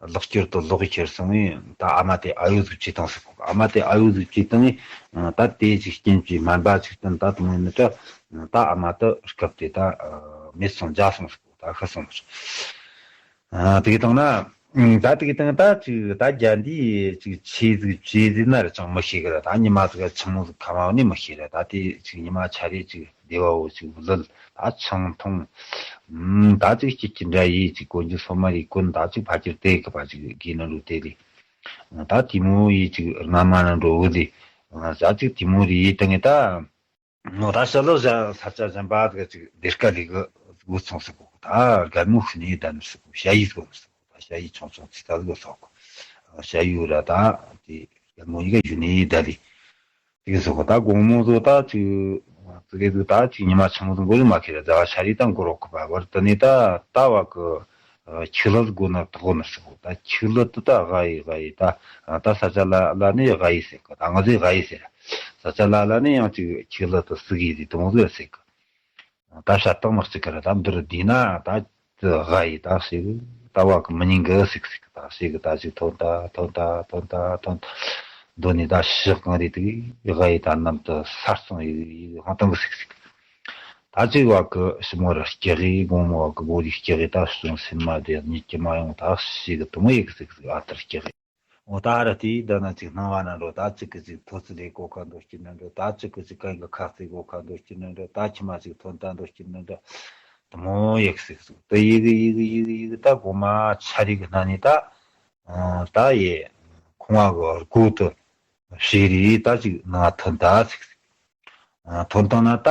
ལག་ཁྱེར་དུ་ལོག་ཁྱེར་སོང་ངས་ད་ཨ་མ་དེ་ཨ་ཡོ་ཟིག་བྱེད་བཏང་ཟིག་གོ་ཨ་མ་དེ་ཨ་ཡོ་ཟིག་བྱེད་བཏང་ངས་ད་དེ་ཅིག་སྐྱེན་གྱི་སྨན་པ་ཅིག་བསྟན་ད་དུང་ཡིན་ནི་ད་ད་ཨ་མ་དེ་སྐབས་དེ་ད་མེད་སོང་འཇག་སོང་ཟིག་གོ་ད་ཤི་སོང་ཟིག་ཨ་དེ་གི་དང་ན། ད་དེ་གི་དང་ད་ཅིག་ད་རྒྱ་འདི་ཅིག་ཆེ་ཟིག་ཆེ་ཟིག་ན་ར་ཅང་མི་ཤེས་གི་ར་ད་ཉི་མ་ཟིག་ཆུང་ཟིག་ཁ་མ་ནི་མི་ཤེས་ར་ད་དེ་ཅིག་ཉི་མ་ཆ་རེ་ཅིག་སྡེ་བ་བོ་ཅིག་བུ་ལལ་ད་ཆང་འཐུང་། ད་ཅིག་སྐྱིད་ཀྱི་འདྲ་ཡིས་ཅིག་གོན་རྒྱུ་སོ་མ་རེ་གོན་ད་ཅིག་ཕ་ཁྱེར་དེ་གི་པ་ཅིག་དགོས་ནི་རུ་དེ་རེད། ད་དེ་མོ་ཡིས་ཅིག་རྔ་མ་ན་འགྲོ་བུ་ལི། ད་ཅིག་དེ་མོ་རེ་ཡིས་དང་ངས་ད། ནོ་ད་ཤ་ལོ་ཟ་ས་ཆ་གཞན་པ་དག་ཅིག་སྡེར་ཀ་ལས་གི་སྒོ་ཚང་ཟིག་གོ་ད་རྒན་མོ་ཤི་ནས་བསྡད་ནི་ཟིག་གོ་ཞ་ཡིས་སྒོ་ཟིག་གོ་ད་ཞ་ཡིས་ཆུང་ཆུང་ཚིག་ད་སྒོ་ཟིག་གོ་ཞ་ཡིས་ར་ད་དེ་རྒན་མོ་ཡི་ག་ཞུ་ནས་བསྡད་ལི་དེ་གི་ཟིག་གོ་ད་དགོང་མོ་ཟོ་ད་ཅིག་དེ་གི་ཟིག་ད་ཅིག་ཉི་མ་ཆུང་ཟིག་མགོ་ལ་མ་ཁེ་ར་ཟ་བ་ཤ་རི་ད་མགོ་རོག་གི་པ་བར་དུ་ནས་ད་ད་བ་གི་ཆི་ལ་ཟིག་གོ་ན་དགོ་ནི་ཟིག་གོ་ད་ཆི་ལ་དུ་ད་ག་ཡི་ག་ཡི་ད་ད་ས་ཆ་ལ་ལ་ནས་ག་ཡི་ཟེར་གི་ད་ང་ཚོས་ག་ཡི་ཟེར། ས་ཆ་ལ་ལ་ནི་ཡང་ཅིག་ཁྱེད་ལ་དུ་སུ་གིས་དེ་དུང་ཟེར་ཟེར་གི། ད་ཤ་སྟག་མི་གཅིག་གི་ར་ད་འདིར་བསྡུས་ན་ད་དུ་ཧ་ཡི་ད་ཞིག་ད་བ་གི་མི་ཉིན་གི་སིག་སིག་ད་ཞིག་ད་ཞིག་ཐོན་ད་ཐོན་ད་ཐོན་ད་ཐོན་འདོད་ནི་ད་ཞིག་གང་རེད་དུ་ཧ་ཡི་ད་ནམ་དུ་ས་སོང་ཡི་ཧང་ཏང་གི་སིག་སིག་ད་ཅིག་བ་གི་ཞི་མོ་ར་སྐྱེ་གི་དགོང་མོ་བ་གི་བོ་རི་སྐྱེ་གི་ད་སོང་སེམས་མ་དེ་ཉིད་ཀྱི་མ་ཡོང་ད་ཞིག་དུ་མོ་ཡི་གི་སིག་སིག་ཨ་ཐར་སྐྱེ་གི། འོ་ད་ར་དེའི་འདི་ན་ཅིག་སྣང་བ་ན་འགྲོ་ད་ཅིག་གི་ཅིག་ཐོ་ཚི་ལས་གོ་ཁ་འདོད་སྐྱིད་ན་འགྲོ་ད་ཅིག་གི་ཅིག་གན་གི་ཁ་རྩེ་གོ་ཁ་འདོད་སྐྱིད་ན་འགྲོ་ད་ཁྱི་མ་ཅིག་ཐོན་ད་འདོད་སྐྱིད་ན་འགྲོ་དུ་མོ་ཡག་སིག་སིག་དུ་ཡི་གི་ཡི་གི་ཡི་གི་ཡི་གི་ད་གོ་མ་ཆ་རིག་གི་སྣ་ནི་ད་ད་ཡེ་ཁོང་བ་གི་སྒོ་དུ་ཤེས་རི་ད་ཅིག་ན་ཐོན་ད་སིག་སིག་ཐོན་ཐང་ན་ད་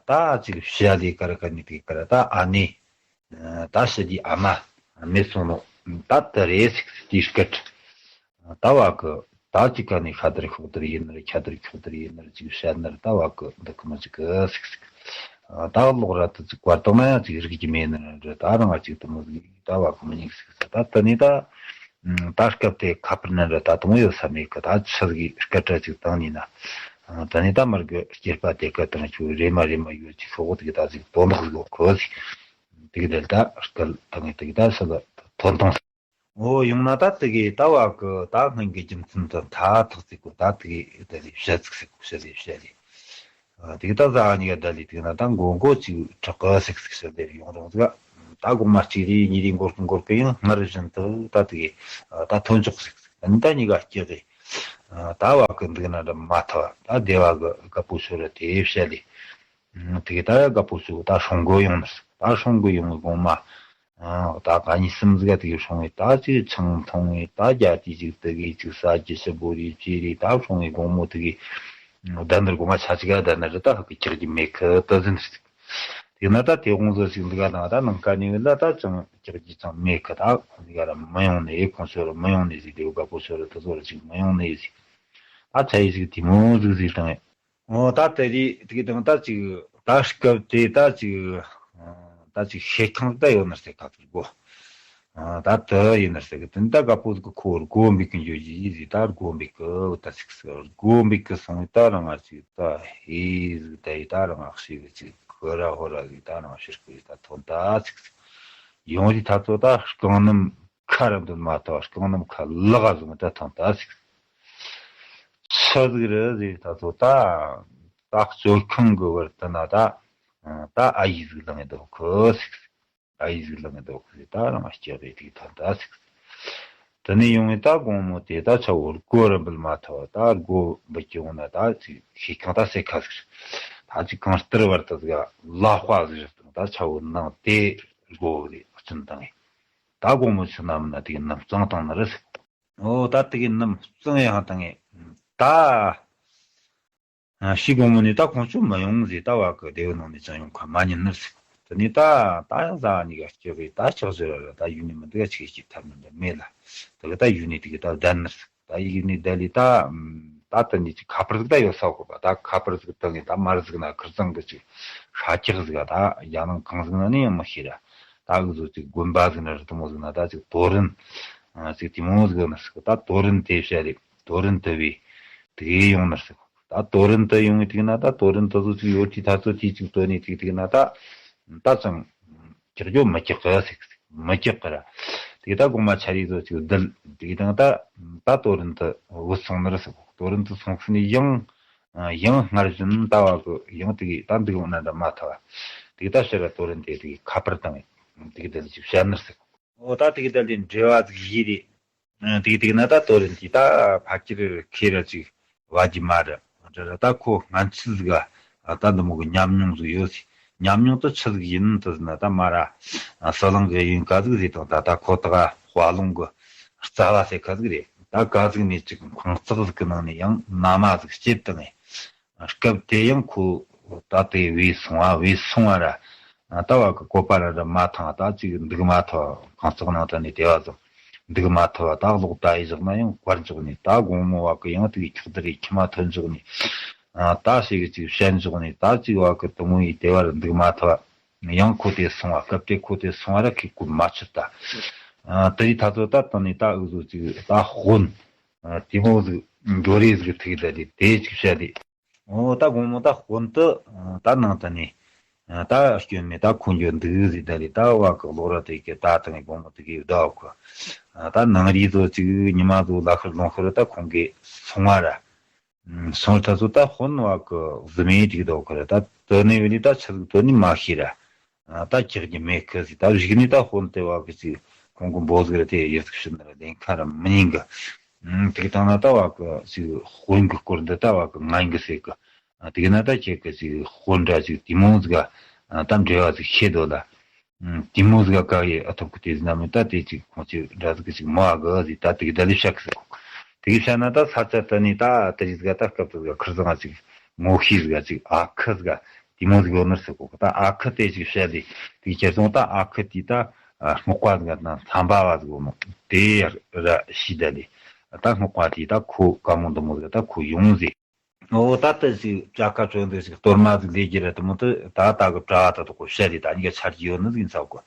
ད་ཅིག་བཤད་ལས་ཀར་ཀ་ནི་དེ་ཀར་ད་ཨ་ནི། ད་ཤི་དེ་ཨ་མ་མེད་སོང་ནོ། ད་དི་རེད་ཟིག་དེ་སྐད། ད་བ་གི་ད་ཅིག་ག་ནས་ཤ་དར་ཤོག་དར་ཡིན་ནར་ཁྱ་དར་ཁྱོག་དར་ཡིན་ནར་ཅིག་བཤད་ནར་ད་བ་གི་འདི་གི་མ་ཅིག་གི་ཟིག་ཟིག་ད་ལོག་ར་དུ་ཅིག་བར་དང་ན་ཡང་ཅིག་རིག་གི་མེད་ནར་འདྲ་ད་རང་ང་ཅིག་དུ་མོ་ཟིག་ད་བ་གི་མི་ཉིག་ཟིག་ཟིག་ད་དི་ནས་ད། ད་སྐབས་དེ་ཁ་པར་ནི་འདྲ་ད་དུང་ཡོད་ས་མེད་གི་ད་ཆི་གི་སྐད་སྒྲ་ཅིག་བཏང་ནི་ན། ད་ནི་ད་མར་གི་སྐྱེས་པ་དེ་ཀ་དང་ཆུ་རེ་མ་རེ་མ་ཡོད་ཅིག་ཤོག་དེ་གི་ད་ཅིག་དོན་དག་གི་ཁོ་ཟིག་དེ་གི་དེ་ད་སྐད་བཏང་ངེ་དེ་གི་ད་སི་ལ་ཐོན་ཐང་། འོ་ཡོང་ན་ད་དེ་གི་ད་བ་གི་ད་སྔོན་གི་རྒྱུ་མཚན་དུ་མཐའ་ཐག་ཚིག་གོ་ད་དེ་གི་ད་ལས་བཤད་ཚིག་ཟིག་གོ་བཤད་ལས་བཤད་ལས། དེ་ད་ཟ་གཉིས་ཀ་ད་ལི་དེ་ན་ད་མགོ་མགོ་ཅིག་དྲག་གི་སིག་སིག་ཟེར་ལེར་ཡོང་རུང་ཟིག་ད་གོང་མ་གཅིག་རེ་གཉིས་རེ་འགོར་གི་འགོར་གི་ཡང་སྔར་བཞིན་དུ་ད་དེ་ད་ཐོན་ཆོག་སིག་སིག་ད་ནི་ད་གཉིས་ཀ་སྐྱེ་གི་ད་བ་གི་འདུག་ན་འདྲ་མ་ཐག་ད་སྡེ་བ་གི་དཀར་པོ་ཤོ་ར་དེ་བཤད་ལེ་དེ་ད་དཀར་པོ་ཤོ་ད་སྲུང་གི་ཡོང་ནི་ད་སྲུང་གི་ཡོང་གི་གོང་མ། ཨ། ད་ག་ཉིས་གསུམ་ཟིག་ག་དེ་གི་སྲུང་བའི་ད་ཅིག་ཆང་འཐུང་བའི་ད་རྒྱ་དེ་ཅིག་དེ་གི་ཅིག་ཟ་རྒྱུ་ཞིབ་པོ་རེ་བྱས་རེ་ད་སྲུང་བའི་དགོང་མོ་དེ་གི་ད་ནི་དགོང་མ་ཆ་ཅིག་ག་ད་ནི་རི་ད་ཧ་གི་ཀྱག་གི་མེད་གི་ད་ཟིན་ཟིག་དེ་ན་ད་དེ་དགོང་ཟོ་ཞིག་འདི་ག་དང་ད་ནང་ཀ་ནི་ལ་ད་ཅང་ཀྱག་གི་ཅང་མེད་གི་ད་འདི་ག་ར་མི་ཡོང་ནི་ཁོང་ཚོ་ར་མི་ཡོང་ནི་ཟིག་དེ་བ་དཀར་པོ་ཚོ་ར་དེ་ཚོ་ར་ཅིག་མི་ཡོང་ནི་ཟིག་ད་ཆ་ཡི་ཟིག་དེ་མོ་ཟིག་ཟིག་དང་། འོ་ད་དེ་རིགས་དེ་གི་དང་ད་ཅིག་ད་སྐབས་དེ་ད་ཅིག་ད་ཅིག་ཤེས་ཁང་ད་ཡོད་ན་ཟེར་ཁ་ཐུར་གོ་ད་དེ་ཡིན་ན་ཟེར་གི་དེ་ད་དཀར་པོ་ཟིག་གི་ཁོ་སྒོ་འབིག་གི་འཇོག་གི་ཡིན་ཟིག་ད་སྒོ་འབིག་གི་ད་ཅིག་ཟེར་སྒོ་འབིག་གི་སོང་ད་རང་ང་ཅིག་ད་ཧེ་ཟིག་ད་ཡི་ད་རང་ང་ཤེས་གི་ཅིག་ཁོ་ར་ཧོ་ར་ཟིག་ད་རང་ཤེས་གི་ད་ཐོན་ད་ཅིག་ཟིག་ཡོང་རི་ད་ཚོ་ད་རྐང་སྣམ་ཁ་ར་འདོན་མ་ཐོ་རྐང་སྣམ་ཁ་ལག་ཟིག་ད་ཐོན་ད་ཅིག་ཆི་ཟིག་རེད་ཟེར་ད་ཚོ་ད། ད་སྤྱོད་ཁང་གི་བར་དུ་ན་ད། ད་ཨ་ཡིག་ཟིག་ལངས་འདུག་གི་ཟིག་ཨ་ཡིག་ཟིག་ལངས་འདུག་གི་ཟིག་ད་རང་སྐྱེ་བའི་དུས་ཐ་ད་ཟིག་དེ་ནས་ཡོང་ངས་ད་དགོང་མོ་དེ་ད་ཆ་བོར་སྒོ་ར་འབུལ་མ་ཐོ་ད་སྒོ་འབུལ་གྱི་ཡོང་ན་ད་ཅིག་ཤེས་ཁང་ད་སེ་ཁ་ཟིག་ད་ཅིག་གང་ལྟར་བར་དུ་ཟིག་ལ་དཔའ་ཟིག་རེད་ད་ཆ་བོ་ནང་དེ་སྒོ་རེ་བཅིན་བཏང་ངས་ད་དགོང་མོ་ཆུ་ནམ་ན་དེ་ནམ་གཙང་བཏང་ནི་རེད་ཟིག་འོ་ད་དེ་གི་ནམ་གཙང་ཡང་བཏང་ངས་ད། ཨ། ཕྱི་དགོང་མོ་ནས་ད་ཁོང་ཚོ་མི་ཡོང་ཟེར་ད་བ་གི་སྡེ་བའི་ནང་ནས་ཅང་ཡོང་ཁ་མ་ཉན་ནི་ཟིག་དེ་ནས་ད་ད་ཡང་ཟ་གཉིས་ཀ་སྐྱོ་གི་ད་ཆག་ཟེར་བ་ལ་ད་ཡུལ་ནས་མི་འདུག་ཆིག་ཅིག་ཐབས་མི་འདུག་མེད་ལ་དེ་གི་ད་ཡུལ་ནས་དེ་གི་ད་བསྡད་ནི་ཟིག་ད་ཡིག་ནས་བསྡད་ལས་ད་ད་དེ་ནས་ཅིག་ཁ་པར་ཟིག་ད་ཡོད་ས་གོ་པ། ད་ཁ་པར་ཟིག་དེ་ངས་ད་མར་ཟིག་ན་ཁིར་ཚང་གི་ཅིག་ཤ་ཁྱག་ཟིག་ད་ཡང་ནང་གང་ཟིག་ན་ནི་ཡང་མི་ཤེས་ར། ད་འུ་ཟོ་ཅིག་དགོན་པ་ཟིག་ན་རི་དེ་མོ་ཟིག་ན་ད་ཅིག་དོ་རིན་ཅིག་དེ་མོ་ཟིག་ན་ཟིག་ད་དོ་རིན་དེ་བཤད་རེད། དོ་རིན་དེ་བས་དེ་གས་ཡོང་ན་ཟིག་ད་དོ་རིན་དུ་ཡོང་ངེ་དུས་ན་ད་དོ་རིན་དུ་བཟོ་ཅིག་ཡོད་དུས་ད་ཚོ་དུས་ཅིག་དོ་ནས་དུས་དུས་ན་ད་ད་ཅང་ཀྱག་ཀྱོ་མི་ཀྱག་གི་ཟིག་མི་ཀྱག་གི་ར། དེ་ད་གོང་མ་ཆ་རི་བཟོ་ཅིག་བསྡད་དུས་དང་ད་ད་དོ་རིན་དུ་བུད་སོང་ནི་ར་ཟིག་དོ་རིན་དུ་སོང་ཟིག་ནས་ཡང་ཡང་སྔར་བཞིན་ད་བ་གི་ཡང་དུ་ད་འདུག་འོང་ན་འདྲ་མ་ཐུབ་བ། དེ་ད་ཕྱིར་ར་དོ་རིན་དེ་དུ་ཁ་པར་བཏང་ངས་དུ་དེ་ཅིག་བཤད་ནི་ར་ཟིག་འོ་ད་དེ་གི་ད་ལས་འབྲེལ་བ་ཟིག་ཡིས་རེད། ཨ། དེ་གི་དེ་གི་ན་ད་དོ་རིན་གྱིས་ད་ཕ་ཁྱེར་ཁེ་ར་ཅིག་བ་གྱི་མ་རེད། འདྲ་ར་ད་ཁོ་སྔན་ཆད་ཟིག་ག་ད་འདི་མོ་གི་ཉམས་མྱོང་ཟིག་ཡོད་ཟིག་ཉམས་མྱོང་དུ་ཆི་ཟིག་ཡིན་དུ་ཟིན་ན་ད་མ་ར་ཟི་ལིང་གི་ཡིན་ག་ཟིག་ཟིག་དང་ད་ད་ཁོ་ད་ག་དཔའ་ལུང་གི་རྩ་བ་ཟེར་ཁ་ཟིག་རེད། ད་ག་ཟིག་ནས་ཅིག་ཁང་བརྩེགས་ཟིག་གི་ནང་ནས་ཡང་མནའ་མ་ཟིག་སྐྱེས་བཏང་ངས། སྐབས་དེ་ཡང་ཁོ་ད་དེ་བས་སོང་བ་བས་སོང་བ་ར། ད་བ་གི་བཀོད་པ་ར་ར་མ་ཐང་ད་ཅིག་འདུག་མ་ཐུབ། ཁང་བརྩེགས་ནང་ད་ནས་དེ་བ་ཙམ་འདུག་མ་ཐུབ་བ། ད་ལོག་ད་ཡི་བཞག་ན་ཡང་བར་འཇོག་ནས་ད་དགོང་མོ་བ་གི་ཡང་དེ་གི་ཁྱག་དེ་རེ་ཁྱི་མ་ཐོན་འཇོག་ནས། ད་ཞེ་གི་ཅིག་བཤད་འཇོག་ནས་ད་ཅིག་བ་གི་དུ་མོ་ཡི་དེ་བ་ར་འདུག་མ་ཐུབ་བ། ཡང་ཁོ་དེ་སོང་བ། སྐབས་དེ་ཁོ་དེ་སོང་བ་ར་ཁི་ཁོ་མ་ཆུད་ད། དེ་རི་ད་ཚོ་ད་ད་ནས་ད་འུ་ཟོ་ཅིག་ད་དཔོན་དེ་མོ་ཟིག་འགྲོ་རེས་ཟིག་ཐུག་ད་རེ་དེ་ཅིག་བཤད་དེ། འོ་ད་དགོང་མོ་ད་དཔོན་དུ་ད་ནང་ད་ནས་ད་སྐྱོན་མེད་ད་ཁོ་འགྱོ་འདུག་ཟིག་ད་རེ། ད་བ་གི་གློག་ར་དེ་གི་ད་ད་ངས་དགོང་མོ་དེ་གི་ཟླ་བ་ཁོ་ད་ནང་རི་ཚོ་ཅིག་ཉི་མ་ཚོ་ལ་ཁར་ལོང་ཁར་ད་ཁོང་གི་སོང་བ་ར། སོང་ད་ཚོ་ད་དཔོན་བ་གི་བཟི་མེད་ཅིག་ད་ཁོ་ར་ད་དོ་ནས་བ་ནི་ད་ཆི་ཟིག་དོ་ནི་མ་ཤེས་ར། ད་ཀྱག་གི་མེད་ཁི་ཟིག་ད་གཞུག་ནས་ད་དཔོན་དེ་བ་གི་ཅིག་ཁོང་གི་འབོ་ཟིག་ར་དེ་ཡི་ཟིག་ཤི་ན་ར་ལེན་ཁ་ར་མི་ཉན་གི། དེ་གི་དང་ན་ད་བ་གི་ཅིག་དཔོན་གི་སྐོར་འདི་ད་བ་གི་ངན་གི་ཟེར་གི། དེ་གི་ན་ད་ཁྱེད་གི་ཅིག་དཔོན་འདྲ་ཅིག་དེ་མོ་ཟིག་ག་ད་འབྲེལ་བ་ཟིག་ཤེས་དོ་ལ། དེ་མོ་ཟིག་ག་ག་ཡི་ཨ་ཐོབ་གི་དེ་ཟིན་ན་མི་ད་དེ་ཅིག་ཁོང་ཅིག་འདྲ་ཟིག་གི་ཅིག་མོ་ཨ་གི་ཟིག་ད་དེ་གི་ད་ལི་ཤག་ཟིག་གོ། དེ་གི་ཤ་ན་ད་ས་ཆ་ད་ནི་ད་དེ་རིགས་ཟིག་ག་ད་སྐབས་དུ་ཟིག་ག་ཁིར་ཟིག་ང་ཅིག་ངོ་ཤེས་ཟིག་ག་ཅིག་ཨ་ཁི་ཟིག་ག་དེ་མོ་ཟིག་ཡོད་ནི་ཟིག་གོ། ད་ཨ་ཁི་དེ་ཅིག་བཤད་ལི་དེ་ཁྱེར་སོང་ད་ཨ་ཁི་དེ་ད་སྔོག་པ་ཟིག་ག་ད་ཚན་པ་བ་ཟིག་ཡོད་ནོ་དེ་ར་ཤི་ད་ལི་ད་སྔོག་པ་དེ་ད་ཁོ་བཀའ་མོ་འདི་མོ་ཟིག་ད་ཁོ་ཡོང་ཟིག་འོ་ད་ལྟ་ཞིག་བྱ་ཁ་ཆོས་འདི་ཞིག་གཏོར་མ་ཟིག་ལས་ཀྱི་རེད་དུ་མོ་དུ་ད་ད་གི་གྲྭ་བ་ད་དུ་གོ་བཤད་དེ་ད་ཉི་ག་ཆར་གྱི་ཡོད་ནི་ཟིག་ཡིན་ས་གོ།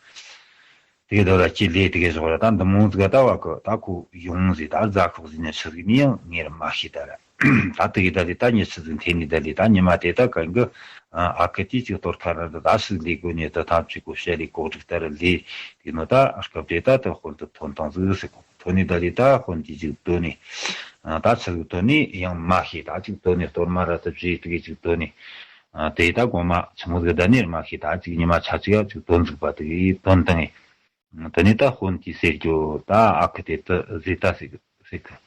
དེ་གི་ད་ར་ཅི་ལས་དེ་གི་ཞོག་ར་ད་འདི་མོ་ཟིག་ད་བ་གི་ད་ཁོ་ཡོང་ཟིག་ད་རྫ་ཁོག་ཟིག་ནས་ཆི་ཟིག་ནི་ཡང་ངེར་མ་ཤེས་ད་ར། ད་དེ་གི་ད་དེ་ད་ཉི་ཆི་ཟིག་འཐེན་ནི་ད་ལི་ད་ཉི་མ་དེ་ད་གང་གི་ཨ་ཁི་དེ་ཅིག་གཏོར་ཁ་ར་ད་ད་ཞིག་ལས་དགོས་ནི་ད་ཐམས་ཅད་གོ་བཤད་ལས་གོ་སྒྲིག་ད་ར་ལས་དེ་ནོ་ད་སྐབས་དེ་ད་ད་དཔོན་དུ་ཐོན་དང་ཟིག་ཟིག་གོ། ཐོན་ནི་ད་ལི་ད་དཔོན་དེ་ཅིག་སྡོད་ནི། ད་ཆི་ཟིག་ཐོན་ནི་ཡང་མ་ཤེས། ད་ཅིག་ཐོན་ནི་གཏོར་མ་ར་ད་བཞེས་དེ་གི་ཅིག་ཐོན་ནི། དེ་ད་གོང་མ་ཆི་མོ་ཟིག་ད་ནི་མ་ཤེས། ད་ཅིག་ཉི་མ་ཆ་ཅིག་ཡ་ཅིག་ཐོན་ཟིག་པ་དེ་གི་ཐོན་དང་ངེ། དེ་ནི་ད་དཔོན་གྱིས་ཟེར་རྒྱུ་ད་ཨ་ཁུ་དེ་ད་ཟེར་ད་ཟེར་ཟེར་གི།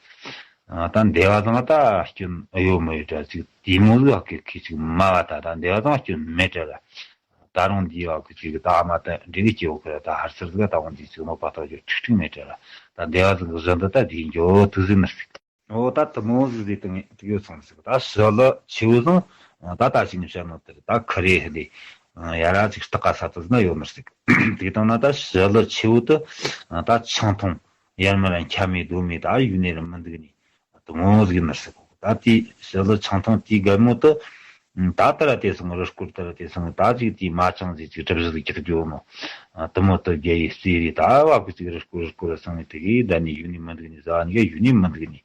ད་འདས་པ་བཟང་ད་སྐྱོན་ཡོད་མ་ཡོད་ད་ཅིག་དེ་མོ་ཟིག་ཨ་ཁུ་ཁི་ཅིག་མ་བ་ད་ད་འདས་པ་བཟང་སྐྱོན་མེད་དྲ་ར། ད་རུང་འདི་བ་གི་ཅིག་ད་ཨ་མ་ད་འདྲེ་གི་སྐྱེ་བོ་ཁི་ར་ད་ཧར་སེར་ཟིག་ད་འོང་འདི་ཅིག་མོ་པ་ཏོ་ཅིག་ཁྲིག་ཁྲིག་མེད་དྲ་ར། ད་འདས་པ་ཟིག་གི་བཞིན་དུ་ད་དེ་འགྱོ་དུ་ཟིག་མི་སྲིད། འོ་ད་དུ་མོ་ཟིག་ཟིག་དང་དུ་ཡོད་སོང་ཟིག་ད་ཞི་ལི་ཆེ་བོ་ཟིག་ད་ད་ཅིག་ནི་བཤད་ནོ་དེར་ད་ཁི་རེ་ཧི་ལི་ཡ་ར་ཅིག་སྟག་ག་ས་དུ་ཟིག་ན་ཡོད་མི་སྲིད། དེ་དང་ན་ད་ཞི་ལི་ཆེ་བོ་དུ་ད་ཆང་འཐུང་ཡར་མར་འཁྱམ་མེད་སྡོད་མེད་ད་ཡུལ་ནས་ར་མི་འདུག་ནི། དུ་མོ་ཟིག་ནར་སི་གོ། ད་དེ་ཞི་ལི་ཆང་ཐང་དེའི་རྒན་མོ་དུ་ད་ལྟ་ར་དེ་སོང་རི་སྐོར་ལྟ་ར་དེ་སོང་ད་ཅིག་དེའི་མ་ཅང་ཟིག་ཅིག་གྲུ་བཞི་ཟིག་ཀྱག་རྒྱུ་ནོ། དུ་མོ་དུ་རྒྱ་ཡི་རྩེ་རེ་ད་བ་གི་ཅིག་རི་སྐོར་རི་སྐོར་ར་སོང་ནས་དེ་གི་ད་ནི་ཡུལ་ནི་མི་འདུག་ནི་ཟ་ནི་ག་ཡུལ་ནི་མི་འདུག་ནི།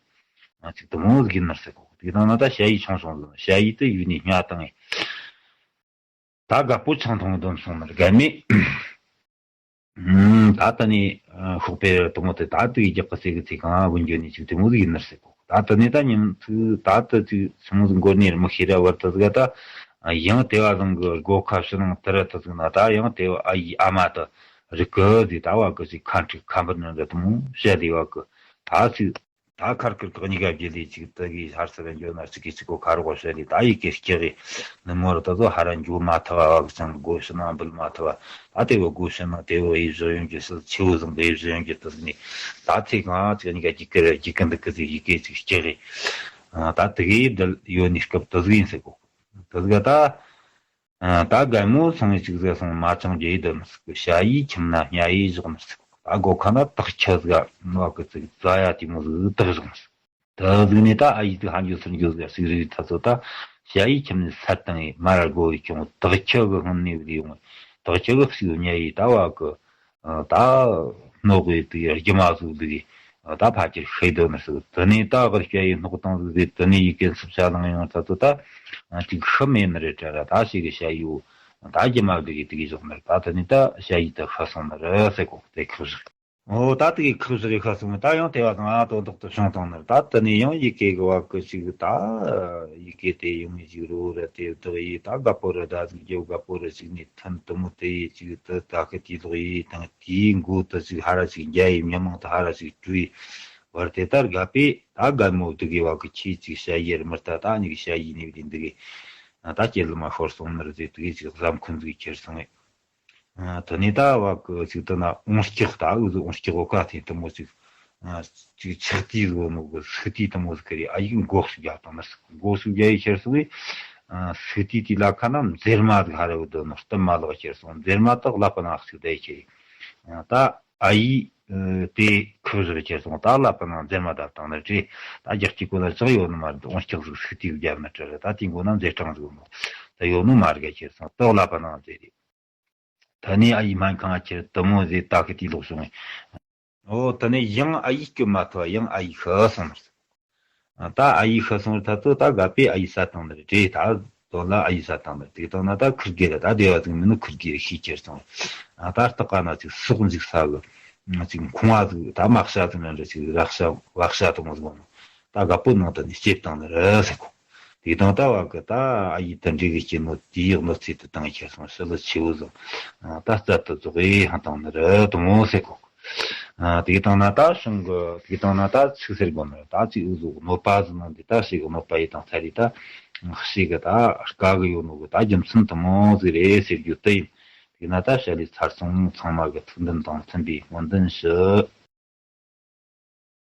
ཅིག་དུ་མོ་ཟིག་ནར་སི་གོ། དེ་དང་ན་ད་ཞ་ཡི་ཆང་སོང་ཟིག་ཞ་ཡི་དུ་ཡུལ་ནི་ཉ་དང་ངེ། ད་དགའ་པོ་ཆང་འཐུང་བསྡད་སོང་ནི་རྒན་མེད། ད་ལྟ་ནས་ཤོག་པའི་དུ་མོ་དེ་ད་ལྟ་ཡི་རྒྱག་གི་ཟེར་གི་ཚེ་གང་བུ་འགྱོ་ནས་ཅིག་དེ་མོ་ཟིག་ཡིན་ནར་ཟེར་གོ། ད་ལྟ་ནས་ད་ཉིན་ཚིག་ད་ལྟ་ཅིག་སུ་མོ་ཟིག་འགོར་ནས་རི་མོ་ཤེས་ར་བར་དུ་ཟིག་ད་ཡང་དེ་བ་ཟང་གི་སྒོ་ཁ་ཕྱི་ནང་དུ་ར་དུ་ཟིག་ན་ད་ཡང་དེ་བ་ཨ་ཡི་ཨ་མ་དུ་རི་གི་ཟིག་ད་བ་གི་ཅིག་ཁ་འཁྲིག་ཁ་འབུར་ནང་གི་དུ་མོ་བཤད་ལས་བ་གི་ད་ཅིག་ད་ཁར་ཁིར་ཁག་གཉིས་ཀ་བརྒྱུད་ལས་ཅིག་ཏུ་གིས་ཧར་སར་འགྱོ་ན་ཅིག་གིས་ཅིག་གོ་ཁ་རོག་བཤད་ལས་ད་ཡི་གེ་སྐྱེ་གི་ནི་མོ་ར་ད་ཚོ་ཧ་ར་འགྱོ་མ་ཐུབ་བ་བ་གི་ཚང་གི་སྒོ་ཕྱི་ནང་འབུལ་མ་ཐུབ་བ་ད་དེ་བོ་སྒོ་ཕྱི་ནང་དེ་བོ་ཡི་བཞི་ཡོན་གྱི་སྲིད་ཆེ་བོ་བཟང་གི་ཡི་བཞི་ཡོན་གྱི་དུ་ནི་ད་ཚེ་གང་ཅིག་གཉིས་ཀ་གཅིག་གི་རེ་གཅིག་གི་འདུག་གི་ཟིག་ཡི་གེ་ཅིག་སྐྱེ་གི་ད་དེ་གིས་འདི་ཡོད་ནི་སྐབས་དུ་ཟིག་ཡིན་ཟེར་གོ། དུ་ཟིག་ད། ད་རྒན་མོ་སོང་ངས་ཅིག་ཟེར་སོང་མ་ཅང་རྒྱ་ཡི་དུ་མི་སྲིད་གི་ཞ་ཡི་ཁྱིམ་ན་ཉ་ཡི་བཞག་མི་སྲིད་གི་ད་སྒོ་ཁ་ན་དག་ཆ་ཟིག་ནོ་གི་ཙིག་རྫ་ཡ་དེ་མོ་ཟིག་དག་བཞག་མི་སྲིད། ཨ་གཟིགས་ནས་ད་ཨ་ཡིས་དེ་ཧ་འགྱོ་ཚུར་འགྱོ་ཟིག་ཟིག་རེད། ད་ཚོ་ད་ཞ་ཡིས་ཁྱིམ་ནས་སད་བཏང་ངས་མར་སྒོ་ཡི་ཁྱོང་། དག་ཁྱི་གི་སྔུན་ནས་བུད་ཡོང་། དག་ཁྱི་གི་ཕྱུགས་ཉལ་ཡི་ད་བ་གི་ཨ་ད་སྣོག་གི་དེ་རྒྱུ་མ་ཟིག་འདུག་གི་ད་ཕ་ཁྱེར་ཤེས་དོ་ནི་ཟིག་དེ་ནས་ད་གི་ཞ་ཡིས་སྣོག་བཏང་ཟིག་ཟིག་དེ་ནས་ཡི་གེ་འཚུབ་ཆ་ལངས་ཡོང་། ད་ཚོ་ད་ཅིག་ཤི་མེད་ནི་རེད་དྲ་ར། ད་ཞིག་གི་ཞ་ཡིས་འོ་ད་རྒྱུ་མ་འདུག་གི་དེ་གི་བཞག་ནི་རེད། ད་དེ་ནས་ད་ཞ་ཡིས་ད་ཤི་སོང་ནི་རེད་ཟེར་གོ། དེ་ཁག་བཞག་འོ་ད་དེ་གི་ཁག་བཞག་གི་ཤི་སོང་ངས་ད་ཡང་དེ་བ་དང་ཨ་དོན་དག་ཏུ་བྱུང་བཏང་ནི་རེད། ད་དེ་ནས་ཡང་ཡི་གེ་གི་བ་གི་ཅིག་ད་ཡི་གེ་དེ་ཡོང་ངས་ཅིག་རོ་ར་དེ་བདག་ཡིས་ད་དགའ་པོ་ར་ད་ཟིག་རྒྱབ་དགའ་པོ་ར་ཅིག་ནས་ཐོན་དུ་མོ་དེ་ཡིས་ཅིག་ད་ད་ཁི་དེ་ལོག་ཡིས་དང་དེའི་མགོ་ད་ཅིག་ཧ་ར་ཅིག་རྒྱ་ཡིས་མྱི་མང་ད་ཧ་ར་ཅིག་བྲོས་བར་དེ་ལྟར་དགའ་པས་ད་དགའ་མོ་དེ་གི་བ་གི་ཁྱི་ཅིག་ཞ་ཡིས་ར་མི་ལྟ་ད་ཉིག་ཞ་ཡིས་ནས་བདེ་འདི་གི་ད་སྐྱེ་ལུ་མ་ཤོར་སོང་ནི་རེད་ཟེར་དེ་གི་ཅིག་བཟའ་འཁོན་ཟིག་ཁྱེར་སོང་ངས། ཨ་དེ་ནས་ད་བ་གི་ཅིག་དེ་ན་འོང་སྐྱག་ད་འུ་ཟོ་འོང་སྐྱག་གོ་ཀ་དེ་དེ་མོ་ཅིག་ཨ་ཅིག་ཆག་དུས་ཟིག་ནོ་གི་སུག་དུས་དེ་མོ་ཟིག་གི་རེད། ཨ་ཡིག་མགོ་སུག་རྒྱབ་དང་ནི་སུག་མགོ་སུག་རྒྱ་ཡི་ཁྱེར་སོང་ངས། ཨ་སུག་དུས་དེ་ལ་ཁ་ན་མཛེར་མ་ཟིག་ཧ་ར་བུ་དོ་ནོ་སྟབས་མ་ལོག་ཁྱེར་སོང་། མཛེར་མ་དག་ལ་པ་ན་སུག་ད་ཡི་ཁྱེར་ཡིན། ད་ཨ་ཡིས་དེ་ཁུ་བཞག་ཁྱེར་སོང་། ད་ལ་པ་ན་མཛེར་མ་བརྡབ་བཏང་ནི་རེད། ད་རྒྱག་གི་གོ་ན་ཅག་ཡོད་ནི་མ་རེད། འོང་སྐྱག་ཟིག་སུག་དུས་རྒྱབ་ནི་དྲ་རེད། ད་དེ་མགོ་ན་མཛེར་གྲང་ཟིག་ནོ་ད་ཡོད་ནི་མ་རེད་ག་ཁྱེར་སོང་། དག་ལ་པ་ན་མཛེར་རེད། ད་ནི་ཨ་ཡིས་སྨན་ཁང་ང་ཁྱེར་དུ་མོ་ཟེར་ད་གི་དེ་ལོག་བྱུང་། འོ་ད་ནི་ཡང་ཨ་ཡིས་སྐྱོན་མ་ཐུབ་ཡང་ཨ་ཡིས་ཤི་སོང་ནི་རེད། ད་ཨ་ཡིས་ཤི་སོང་རེད། ད་ཚོ་ད་དགའ་པས་ཨ་ཡིས་བསད་བཏང་ནི་རེད། ད་དོན་ལ་ཨ་ཡིས་བསད་བཏང་ནི་རེད། དེ་དང་ན་ད་ཁུར་གེ་རེད། ད་སྡེ་བ་ཟིག་མིན་ནི་ཁུར་གེ་རེད་ཤི་ཁྱེར་སོང་། ད་སྟག་ག་ན་ཅིག་སོག་འཇིག་ས་གི་ཅིག་ཁོང་བ་ཟིག་ད་མ་ཤ་ཟིག་ན་འདྲ་ཅིག་རག་ཤ་བག་ཤ་དུ་མོ་ཟིག་ནོ་ད་དགའ་པོ་ནང་དུ་ནི་སྐྱེས་བཏང་ནི་རེད་ཟེར་གོ། དེ་དང་ད་བ་གི་ད་ཨ་ཡིས་ད་འདྲེ་གི་སྐྱེས་ནོ་དེའི་གནོད་འཚེ་དུ་བཏང་ཁྱེར་སོང་། ཕྱི་ལ་ཆེ་བོ་ཟིག་ད་རྩད་དུ་རྫོགས་ཡེ་ཧང་བཏང་ནི་རེད་དུ་མོ་ཟེར་གོ། དེ་དང་ན་ད་བྱུང་གི་དེ་དང་ན་ད་ཚིག་ཟེར་གོ་ནི་རེད། ད་ཚིག་འུ་ཟོ་གནོད་པ་ཟིག་ནང་འདི་ད་ཞིག་གི་གནོད་པ་ཡིས་དང་ཚ་རེད། ད་ཞིག་གི་ད་དཀའ་གི་ཡོད་ནོ་གི་ད་རྒྱུ་མཚན་དུ་མོ་ཟིག་རེད་ཟེར་རྒྱུ་དེ་ཡིན། དེ་ན་ད་བྱ་ལས་ཚར་སོང་ཚང་མ་གི་ཐུགས་འདུན་དང་མཐུན་པའི་སྨོན་འདུན་ཞུ།